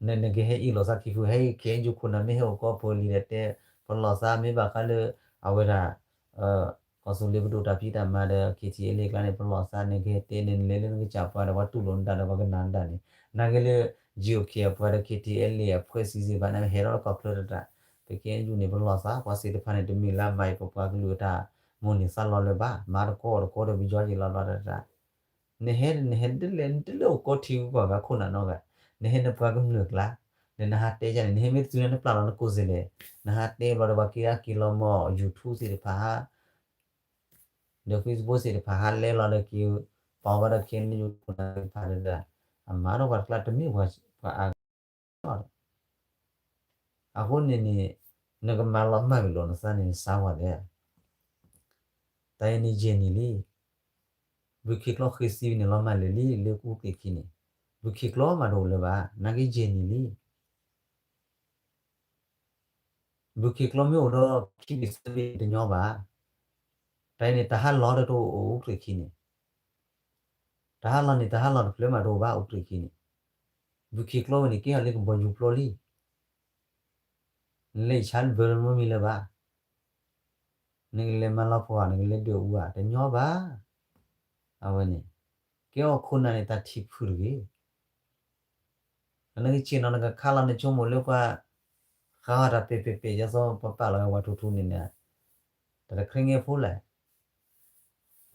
နကဟဲအ့ၣ်လိာ်သးခံဖု ဟဲအ့ၣ် ခ့အဲၣ်ယူၣ် ခိၣ်နၢ်မ့ၢ်ဟဲအိၣ်ကိးပူၤလံဒီးတဲ ပလီၢ်သးမ့ၢ်ဘၣ်ဃးလၢ အဝဲဒၣ် ကီၢ်သူလ့ၤပဒိၣ်တၢ်ဖံးတၢ်မၤဒီး ခ့ထံအဲလ့ၣ်အကျါန့ၣ် ပလီၢ်သး နကဟဲတဲန့ၣ် နလဲၤလၢနကစၢ်ပှၤဒီး ပှၤတူၢ်လိာ်နတၢ်ဒီး ပှၤကနၣ်နတၢ်န့ၣ် နာ်က့လၢ ယိၤခ့ၣ်အပှၤဒီး ခ့ထံအဲလ့ၣ် အဖှဲးစံးစ့ၢ်ဘၣ်န့ၣ် ဟဲထီၣ်လၢကီၢ်ချၢတတၢ်, ပခ့အဲၣ်ယူၣ်န့ၣ် ပလီၢ်သး ပှၤသ့ၣ်တဖၣ်န့ၣ် တမ့ၢ်လၢအမၤအံၤပပှၤကလုာ်အတၢ်မိၣ်န့ၢ်သးလီလၢၤဘၣ်, မၤတကိးအီၤတကိးဒီး ပယီၤယံာ်လီၤလီၤတတၢ် နဟဲ နဟဲဒ်လဲၣ် နတလဲၤအိၣ်ကိးထံဂုၤကီၢ်ဂၤခိၣ်နၢ်နီတဂၤ, နဟဲနပှၤကမျၢၢ်ကျါ, ဒီးနဟးတဲယၤန့ၣ် နဟဲမ့ၢ်တတုၤန့ၣ် နပျၢ်လီၤနကိးစ့လဲၣ်, နဟးတဲဘျီဒီး ပှၤက့ၤအါက့ၤလီၤမၢ် YouTube သ့ၣ်တဖၣ်ဟး ဒီး Facebook သ့ၣ်တဖၣ်ဟးလဲၤလီၤဒီးက့ၤ ပာ်ဝဲဒီး ခ့အဲၣ်ယူၣ် ခိၣ်နၢ်သ့ၣ်တဖၣ်ဒီး အမၤထီၣ်ပှၤတကျါ တမ့ၢ်ပှၤအါ အဃိန့ၣ်န့ၣ် နကမၤလီၤမၢ်ဝံၤလီၤနသးန့ၣ် နစးဝဲလဲၣ်. တၢ်အံၤန့ၣ်ယဲၢ်နံၣ်လံ. ဘုခ့ကျိဃ့စံးဝံၤန့ၣ် လီၤမၢ်လၢာ်လံ လၢအူကြ့ၢ်ခံန့ၣ်, ဘုခ့ကျိမးတအိၣ်လၢၤဘၣ် နာ်က့ယဲၢ်နံၣ်လံ. ဘုခ့ကျိမ့ၢ်အိၣ်ဒီးခံဘ့ၣ်သၢဘ့ၣ်တညီဘၣ်. တၢ်အံၤန့ၣ် တၢ်ဟးလီၤဒီးတအိၣ်အူကြ့ၢ်ခံန့ၣ်, တၢ်ဟးလီၤန့ၣ် တၢ်ဟးလီၤတဖျၢၣ်မးတအိၣ်ဘၣ်အူကြ့ၢ်ခံန့ၣ်, ဘုခ့ကျိဝဲန့ၣ် ကဲထီၣ်လၢကဘီယူၤပျီလံ. နလဲၤဆါဘၢလၢမ့ၢ်မံၤလၢၤဘၣ်. နကလဲၤမၤလီၤပှီၢ် နကလဲၤဒၢးအူဧါ တညီဘၣ်. အဝဲန့ၣ် ကဲအီၣ်ခိၣ်နၢ်န့ၣ် တၢ်ထံၣ်ဖုၣ်တဂ့ၤ. နကဆ့ၣ်နီၤနကခါလီၤ နဆိကမိၣ်လၢပှၤ ဃါအီၣ်တၢ်ပဲာ်ပဲာ်ပဲာ် ယဲသိးပပာ်လီၤဝဲဝၤထူထူန့ၣ်န့ၣ် တၢ်တခါငဲဖိလဲၣ်.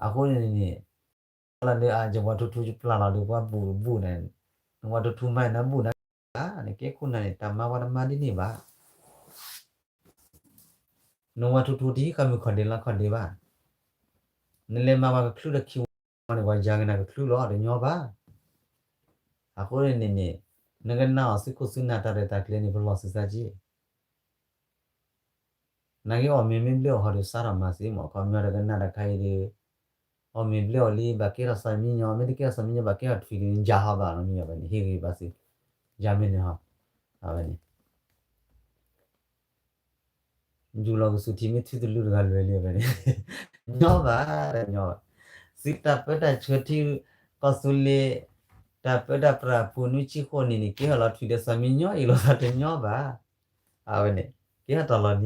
အဃိန့ၣ်န့ၣ် လီၤဒီး အဝၤထူထူပျၢ်လီၤဒီး ပှၤဘူၣ်တဘူၣ်န့ၣ်, နဝၤထူထူမၤနၤဘူၣ်နၤ နကဲခိၣ်နၢ်န့ၣ် တၢ်မၤပှၤတမၤဒ်န့ၣ်ဘၣ်. နဝၤထူထူတဟံးဃာ်မုၢ်ခီၣ်ဒ့လါခီၣ်ဒ့ဘၣ်. နလဲၤမၤပှၤကချုးဒီးခံဝီန့ၣ် ပှၤယၤကနၣ်ကချုးလီၤ တညီဘၣ်. အဃိန့ၣ်န့ၣ်န့ၣ် နကနၣ်အီၤသုခိၣ်သုနၢ်တၢ်ရဲၣ်တၢ်ကျဲၤန့ၣ် ပလီၢ်သုသးက့ နာ်က့အီၣ်မ့ၤမ့ၢ်ဘျဲၣ်အီၤဟီဒီး စးထီၣ်မၤသ့မး ခီပညီတကနၣ်တခါအံၤဒီး အီၣ်မ့ၤဘျဲၣ်အီၤလံ ဘၣ်ကဲထီၣ်သးမံညီ မ့ၢ်တကဲထီၣ်သးမံညီ ဘၣ်ကဲထီၣ်ထွံၣ်ဒီး ယၤဟီဘၣ်နီတမံၤဘၣ်န့ၣ် ဟ့ၣ်ဂ့ၤဘၣ်သု ယၤမ့ၢ်န့ၣ်ဟီ အဝဲန့ၣ် ယူၢ်လီၤကစူၤထံမ့ၢ်ထုတလုတဂၤလွဲၤလံဝဲန့ၣ် ညီဘၣ် တညီဘၣ်. သုတၢ်ပၢတၢ်ဆှၢထံ ကီၢ်သူလ့ၤ တၢ်ပၢတၢ်ပြးအပူၤနွံဆံဃိးနံၣ်န့ၣ် ကဲထီၣ်လီၤထွံၣ်ဒီးသးမံညီအံၤလီၤသးတညီဘၣ်. အဝဲန့ၣ် ကဲထီၣ်တၢ်လီၤနံၤ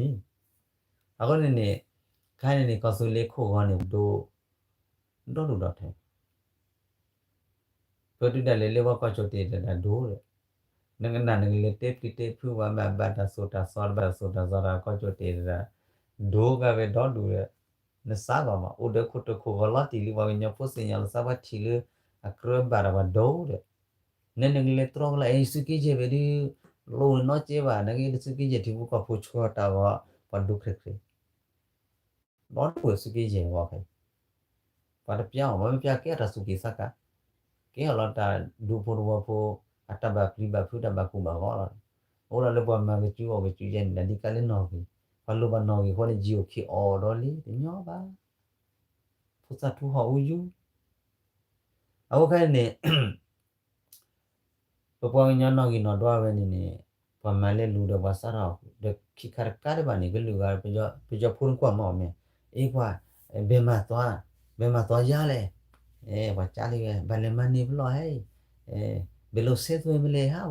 အဃိန့ၣ်န့ၣ် ခဲအံၤန့ၣ်န့ၣ် ကီၢ်သူလ့ၤခိၣ်ဂီၤန့ၣ် ဒိၣ် ဒီဒူၣ်ဒီထၢ ပတုၤဒၣ်လဲာ်လၢပှၤကီၢ်ကၠိၣ်တဲာ်တဒၣ်ဒိၣ်ဒီး နကနၣ်နကလဲၤတဲပျံၤတဲဖုးဝဲမ့ၢ်ဘၣ်တၢ်သိၣ်တၢ်သီတဘၣ်သိၣ်တၢ်သီတၢ်ကီၢ်ကၠိၣ်တဲာ်တဒၣ် ဒိၣ်ကါဝဲဒီဒူၣ်ဒီး နစးဘၣ်မး အိၣ်ဒီးခိၣ်တခိၣ်ဂီၤလီၤတံၢ်လံ ပှၤကညီဖိသ့ၣ်ညါလီၤသးပှၤထံၣ်လၢ အကြၢးဘၣ်တၢ်ပှၤဒိၣ်ဒီး နဲနကလဲၤတြီကလီ အဲၣ်သုးက့ယဲၢ်ဘၣ်ဒုး လိၣ်နီၢ်ကဲဘၣ် နက့ၤတသုးက့ယဲၢ်ထံဖိကီၢ်ဖိဆှၢတၢ်ဂီၤ ပှၤဒိၣ်ချ့ချ့ ဒီဒူၣ်ဝဲသုးက့ယဲၢ်ဂီၤခဲအံၤ ပှၤတပျၢ်အီၤ ပှၤမ့ၢ်ပျၢ်ကဲအတၢ်သူၣ်က့ၣ်သးကါ ကဲအီၤလီၤတၢ်ဒူဖိတဝီဖိ အတၢ်ဘၣ်ပျံၤဘၣ်ဖုးတၢ်ဘၣ်ကူၣ်ဘၣ်ဂီၤလီၤ. အိၣ်ဒၣ်လၢပှၤမၤကစုအီၣ်ကစုယဲၢ်န့ၣ် ဒ်ကါလၢနီၣ်ဂံၢ် ပှၤလိၣ်ဘၣ်နီၣ်ဂံၢ်အဃိန့ၣ် ယံာ်အိၣ်ခံအီၣ်ဒီးလံ တညီဘၣ်. ဖိသၣ်ထူဟီၣ်အူယူ အဃိခဲအံၤန့ၣ် ပပှၤကညီနီၣ်ဂံၢ်နီၣ်ဒွးဝဲန့ၣ်န့ၣ် ပှၤမၤလဲၤလူၤဒီးပှၤစးထီၣ် ဒီးခံခါတကးဒံးဘၣ်န့ၣ် ကလုာ်ဂၤ ပယီၤဖိတကွၢ်မီၢ်အီၤမ့ၢ် အ့ၣ်ပှၤ ဘဲမၤသွါ ဘဲမၤသွါယါလဲၣ် ပှၤကၢ်လံဝဲ ဘၣ်လဲၤမၤန့ၢ်ပလီၢ်ဟဲအံၤ ဘဲလိာ်စဲသွဲမ့ၢ်လဲၤဟး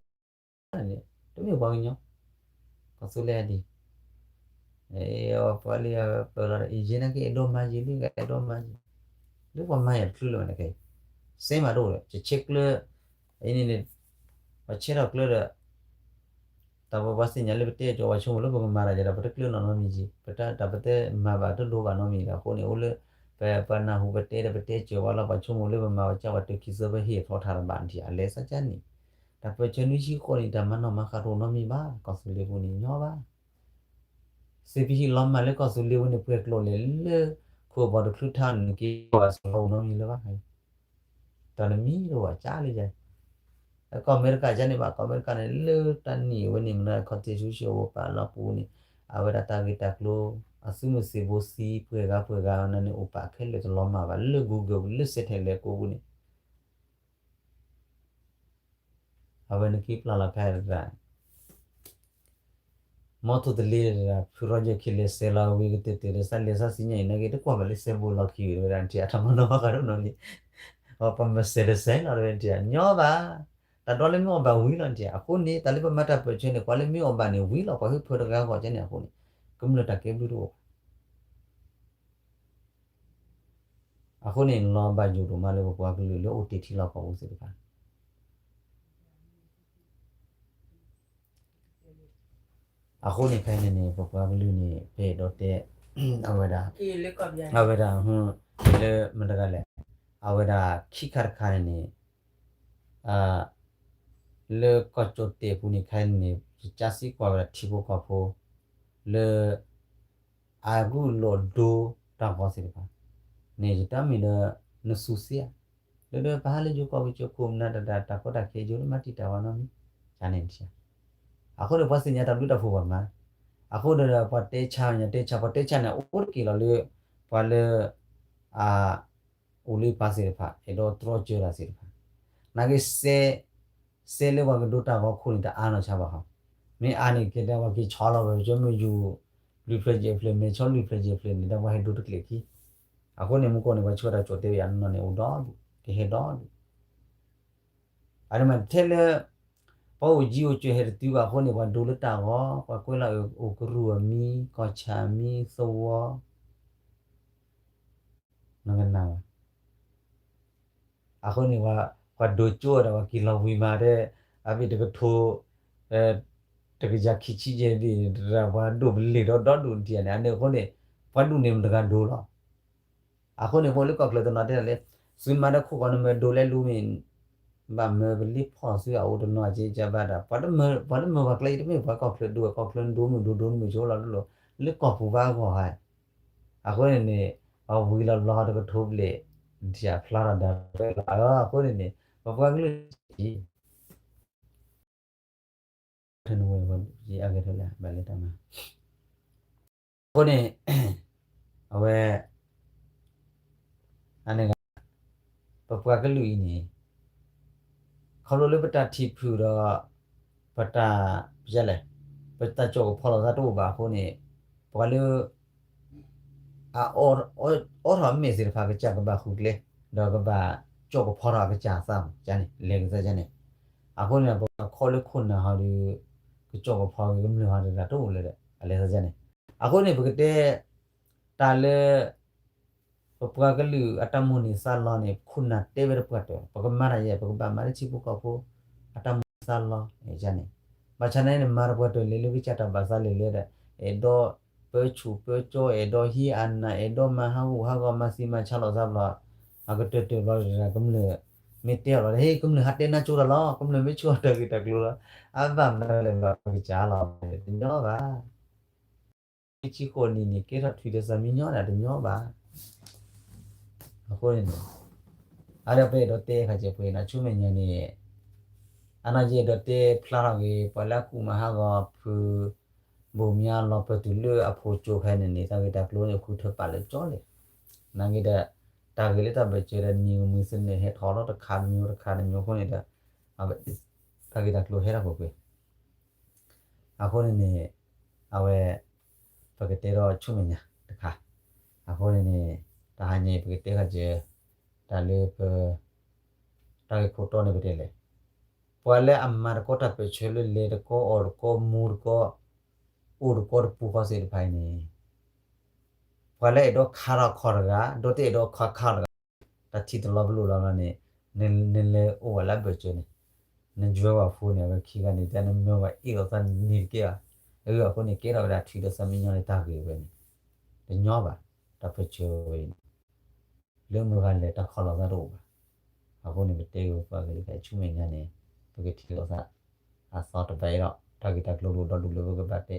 တမ့ၢ်ပှၤကညီ ကီၢ်သူလ့ၤဒ် ပှၤလၢပၢၢ်လီၤဒီး အံၤယဲနာ်က့ အဲၣ်ဒိးမၤယံာ်လံ အဲၣ်ဒိးမၤယံာ် လၢပှၤမၤယၤတချုးလၢၤဘၣ်န့ၣ်ခဲအံၤ စဲမးတအိၣ်ဒီး ယဆဲကျၢ အံၤန့ၣ်န့ၣ် ပှၤဆဲထီၣ်ကျၢဒီး တၢ်ပှၤသ့ၣ်ညါလၢပတဲကီး ပှၤဆိကမိၣ်လၢပကမၤတၢ်ယဲဒီး ပတကျၢနီၢ်နီတမံၤက့ၤ ပတၢ်ပတဲမၤဘၣ်တဒိးဘၣ်နီတမံၤဒီး အဃိန့ၣ် အိၣ်လၢ ပပှၤနၢ်ဟူပတဲဒီးပတဲစၢၤဝဲလီၤ ပှၤဆိကမိၣ်လၢပမၤဝဲကၢ်ဝဲတုၤခံသၢဖဲဟ့ၣ်ထီၣ်ထါတဘၣ်နထံၣ် အလဲၤစၢ်ကၢ်န့ၣ် တၢ်ပၢၢ်ဆၢနွံဆံဃိးန့ၣ် တၢ်မၤနီၣ်မၤဃါတအိၣ်နီတမံၤဘၣ် ကီၢ်သူလ့ၤပူၤန့ၣ်ညီဘၣ် စ့ပဟံၣ်လီၤမၢ်လၢကီၢ်သူလ့ၤဝဲန့ၣ် ပှဲၤကျိၤလဲၣ်လၢ ခိၣ်ဘီတချုးထါန့ၣ် က့ၤဘၣ်စၢၤလီၤအိၣ်နီတမံၤလၢၤဘၣ် တၢ်တမံၤတအိၣ်ဘၣ်ကၢ်လၢယဲ ကီၢ်အမဲရကၤကၢ်န့ၣ်ဘၣ် ကီၢ်အမဲရကၤန့ၣ် လၢတၢ်နံၣ်ဝဲန့ၣ် မနုၤ constitution အိၣ်ပာ်လီၤပူၤန့ၣ် အဝဲဒၣ်တၢ်ဂ့ၢ်တၢ်ကျိၤ အသုးမုၢ်သံၣ်ဘိသံ ပှဲၤဂၤပှဲၤဂၤန့ၣ်န့ၣ် အိၣ်ပာ်ခဲလၢာ်တလီၤမၢ်ဘၣ် လၢ Google ပူၤ လၢ satellite ကိးပူၤန့ၣ် အဝဲနက့ၤပျၢ်လီၤခဲအံၤတဂၤ မီထိၣ်သလ့ၤတဂၤ ဖုရီယဲၢ်ခံလဲၤစဲးလီၤဝံၤကတၢၢ်တၢၢ်ဒီး စးလဲၤစးစံညါအံၤ နက့ၤတကွၢ်ဘၣ်လၢစဲးဘိလီၢ်ခံဝံၤတဝဲဒၣ်နထံၣ် အတၢ်မၤနီၣ်မၤဃါတအိၣ်နီတမံၤ ပှၤမၤစဲးတစဲးလီၤတဝဲနထံၣ် ညီဘၣ် တၢ်ဒွးလၢမ့ၢ်အီၣ်ဘၣ်ဝံၤလီၤနထံၣ် အဃိန့ၣ် တၢ်လၢပမၤတၢ်ပၢၢ်ဆၢန့ၣ် ကွၢ်လၢမ့ၢ်အီၣ်ဘၣ်န့ၣ်ဝံၤလီၤ ပှၤဟၢဖၢတဂၤဂီၢ်ကဲန့ၣ်အဃိန့ၣ် ကမျၢၢ်တၢ်ကဲဘျုးတအိၣ်ဘၣ် အဃိန့ၣ် လီၤဘၣ်ယိၣ်ဒိၣ်မးလၢပပှၤကလုာ်လၢအိၣ်တ့ၢ်ထံလီၢ်ကီၢ်ပူၤသ့ၣ်တဖၣ် အဃိန့ၣ် ဖဲန့ၣ်န့ၣ် ပပှၤကလုာ်န့ၣ် ပအဲၣ်ဒိးတဲ အဝဲဒၣ် အဝဲဒၣ် လၢမတၤတဂၤလဲၣ် အဝဲဒၣ်ခံခါတခါန့ၣ်န့ၣ် လၢကီၢ်ကၠိၣ်တဲာ်ပူၤန့ၣ် ခဲအံၤန့ၣ် ယကစံးကွၢ်ဝဲဒၣ်ထံဖိကီၢ်ဖိ လၢ အဂုာ်လိာ်ဒိတၢ်ဂီၤသ့ၣ်တဖၣ်န့ၣ် ယတၢ်မ့ၢ်ဒီး နစူၤစ့ဧါ လၢဒီးပဟးလၢယိၤကီၢ်ပူၤကၠိခိၣ်မနုၤတဒၣ် တၢ်ကီတၢ်ခဲယိၤလၢမၤတံာ်တာ်ဝဲနီတမံၤ ကန့ၣ် အဃိန့ၣ် ပှၤသ့ၣ်ညါတၢ်ဘျုးတၢ်ဖှိၣ်ဘၣ်မး, အဃိဒီး ပှၤတဲဆါညါတဲဆါ ပှၤတဲဆါန့ၣ် အိၣ်တက့ၢ်လီၤလၢ ပှၤလၢ အ အိၣ်လၢပၢ်သ့ၣ်တဖၣ် အဲၣ်ဒိးတြီစၢၤတၢ်သ့ၣ်တဖၣ်, နာ်က့ စဲ စဲလၢပှၤကဒိတၢ်ဂီၤခိၣ်န့ၣ် တအါနီၢ်ဆါဘၣ်ဟီ, မ့ၢ်အါန့ၣ်ကဲဒၣ်ပှၤက့ၤဆီလီၤဝဲ ကၠိမ့ၢ်ယူၤ လွံၢ်ဖျၢၣ်ယဲၢ်ဖျၢၣ် မဲာ်ဆီလွံၢ်ဖျၢၣ်ယဲၢ်ဖျၢၣ်န့ၣ် ဒီးပှၤဟဲဒိတကျဲာ်ခံ, အဃိန့ၣ် မူကီၢ်န့ၣ် ပှၤဆှၢတၢ်ကၠိၣ်တဲာ်ဝဲယၤနီၢ်နီၢ်န့ၣ် အိၣ်ဒီဒူၣ် ကဟဲဒီဒူၣ် အန့ၣ်မးထဲလၢ ပှၤအိၣ်ကၠံအိၣ်ကၠၢၤဟဲတတုၤဘၣ်အဃိန့ၣ် ပှၤဒိလၢတၢ်ဂီၤ ပှၤကွဲးလီၤအုၣ်ကရူၢ်အမံၤ ကီၢ်ဆၣ်အမံၤ သဝီ နကနၣ်ဘၣ် အဃိန့ၣ် ပှၤဒိးကၠိဒီး ပှၤက့ၤလီၤဝံၤမးဒီး အဘ့ၣ်တကထိ တကယၤခံဆံယဲၢ်ဘ့ၣ် ပှၤဒိးပလ့ၤဒီးဒီဒူၣ်ဒံးန့ၣ် အန့ၣ်အဃိန့ၣ် ပှၤဒူၣ်န့ၣ်မတၤတဂၤဒိးလီၤ. အဃိန့ၣ် ဖိလၢကီၢ်ချၢတနီၤတဲဒၣ်လၢ သုမၤဒီးခိၣ်ဃီနမ့ၢ်ဒိးလဲၤလူမ့ၢ် ဘၣ်မၢပလံဖီၣ်သုအအိၣ်တနီၤက့ကဘၣ်ဒီး ပှၤတမၢပှၤကျဲအံၤတမ့ၢ်ပှၤကီၢ်ချၢဒိး ကီၢ်ချၢဒိးမုၢ်ဒိးဒိးမုၢ်ဆိလီၤတလိၣ် လၢကီၢ်ပူၤဘၣ်အဂီၢ်ဧါ. အဃိန့ၣ်န့ၣ် အဝံၤလီၤဘျီတကထိဘ့ၣ် ဒ်အဖျါထီၣ်ဒၣ်ဝဲလီၤ. အဃိန့ၣ်န့ၣ် ပပှၤကလုာ် ထနဝဲ အဂဲၤထၢၣ်လၢဘၣ်လဲၤတၢ်မၤ အဃိန့ၣ် အဝဲ အန့ၣ် ပပှၤကလုာ်အံၤန့ၣ် ခီဖျိလၢပတၢ်ထံၣ်ဖုၣ်ဒီး ပတၢ် ပလဲၣ် ပတၢ်ကၠီၣ်ကဖီလိာ်သးတအိၣ်ဘၣ်အဃိန့ၣ် ပှၤလၢ အ အိးထီၣ်အမဲာ်သ့ၣ်တဖၣ်ကစၢ်ကဘၣ်ဃုကျဲ ဒီးကဘၣ်ကၠီၣ်ကဖီထီၣ်အကစၢ်အသးန့ၣ် လဲၤကသးန့ၣ် အဃိန့ၣ် ပှၤခီလၢခိၣ်နၢ်ဟီဒီး ကကၠီၣ်ကဖီက့ၤကမျၢၢ်ဟီဒီးတၢ်တအိၣ်လၢၤဒီး အလဲၤသးန့ၣ် အဃိန့ၣ် ပကတဲ တၢ်လၢ ပပှၤကလုာ်အတၢ်မိၣ်န့ၢ်သးလီန့ၣ် ခိၣ်နၢ်တဲဝဲတပှၢ်တၢၢ် ပကမၤတၢ်ယဲ ပကဘၣ်မၤလၢထံဖိကီၢ်ဖိ အတၢ်မိၣ်န့ၢ်သးလီန့ၣ် ဘၣ်ဆၣ်န့ၣ်န့ၣ် မၤတပှၢ်တၢၢ်လဲၤလၢကစၢ်တၢ်ဘၣ်သးလဲၤလဲၤဒီး အဲၣ်ဒိးပၢဆူၣ်ပၢကၠီ အဲၣ်ဒိးဟံးအနၢ် အဲၣ်ဒိးမၤဟးဂူာ်ဟးဂီၤ မၤသံမၤဆါလိာ်သးဘျီ အကတၢၢ်တၢၢ်ဘျီ ကမျၢၢ် မ့ၢ်တဲအီၤလီၤ ဟ့ၣ် ကမျၢၢ်ဟးတဲနၢ်ကၠိတၢ်လီၤ ကမျၢၢ်မ့ၢ်ဆိၣ်အီၤတၢ်ဂ့ၢ်တၢ်ကျိၤလီၤ အဘၣ်မနုၤလဲၣ်ဘၣ် ပကစၢ်လီၤ တညီဘၣ် ခံဆံဃိးနံၣ်န့ၣ် ကဲထီၣ်ထွံၣ်ဒီးသးမံညီဒၣ်တညီဘၣ်. အဃိန့ၣ်န့ၣ် အါဒီးပအဲၣ်ဒိးတဲခါကဲပှဲၤနီၤ ဆူမဲာ်ညါန့ၣ် အနီၢ်ယအဲၣ်ဒိးတဲဖျါထီၣ်က့ၤ ပှၤလၢအကူၣ်မၤဟးဂီၤဖု ဘိၣ်မၠါလီၤပတုာ်လၢအဖိကၠိဖဲန့ၣ်န့ၣ် တၢ်ဂ့ၢ်တၢ်ကျိၤန့ၣ် ဃုထၢပာ်လၢကၠီလဲၣ်. နာ်က့ဒီး တၢ်ဂ့ၢ်လၢတၢ်ဘၢၣ်စၢၤဒီးနံၤကမှံၤသနၢၣ်ဟဲထီၣ်လီၤတခါတမံၤတခါတမံၤအဃိန့ၣ်ဒီး တၢ်ဂ့ၢ်တၢ်ကျိၤဟဲထီၣ်ကွ့ၢ်ကွ့ၢ် အဃိန့ၣ်န့ၣ် အဝဲ ပကတဲထီၣ်ဆူမဲာ်ညါတခါ, အဃိန့ၣ်န့ၣ် တဟါညါအံၤ ပကတဲခါကဲ တၢ်လၢပ တၢ်ဂ့ၢ်ခိၣ်တီန့ၣ်ပတဲလဲၣ်, ပှၤလၢအမၤတကီတၢ်ပၢၢ်ဆၢလၢလဲၤတကီအီၣ်တကီမူတကီ အိၣ်တကီတပူၤဃီသ့ၣ်တဖၣ်အံၤန့ၣ် ပှၤလၢအဲၣ်ဒိးခါထီၣ်ခီၣ်တဂၤ ဒီးတအဲၣ်ဒိးခါခါတဂၤ တၢ်ထံၣ်တလီၤပလိာ်လီၤဘျီန့ၣ် နလဲၤအိၣ်ဝဲလၢအဘၢၣ်စၢၤန့ၣ် နယွဲဝဲဖိန့ၣ် အဝဲခံဂၤန့ၣ် တၢ်နမၢဝဲအ့ၣ်လိာ်သးန့ၣ်တကဲဘၣ်. အဃိန့ၣ် ကဲထီၣ်ဝဲဒၣ်ထွံၣ်ဒီးသးမံညီန့ၣ် တၢ်ဂ့ၢ်ဝဲန့ၣ် တညီဘၣ်. တၢ်ပၢၢ်ဆၢဝဲအံၤန့ၣ် လၢမုၢ်ဂၤလဲၤတၢ်ခီၣ်လီၤသးတအိၣ်ဘၣ်. အဃိန့ၣ် ပတဲက့ၤပှၤကလုာ်ခဲအံၤဆူမဲာ်ညါန့ၣ် ပကထံၣ်လိာ်သး အသီတဘျီအံၤဒီး တၢ်ဂ့ၢ်တၢ်ကျိၤဒိၣ်ဒီဒူၣ်လၢပကဘၣ်တဲ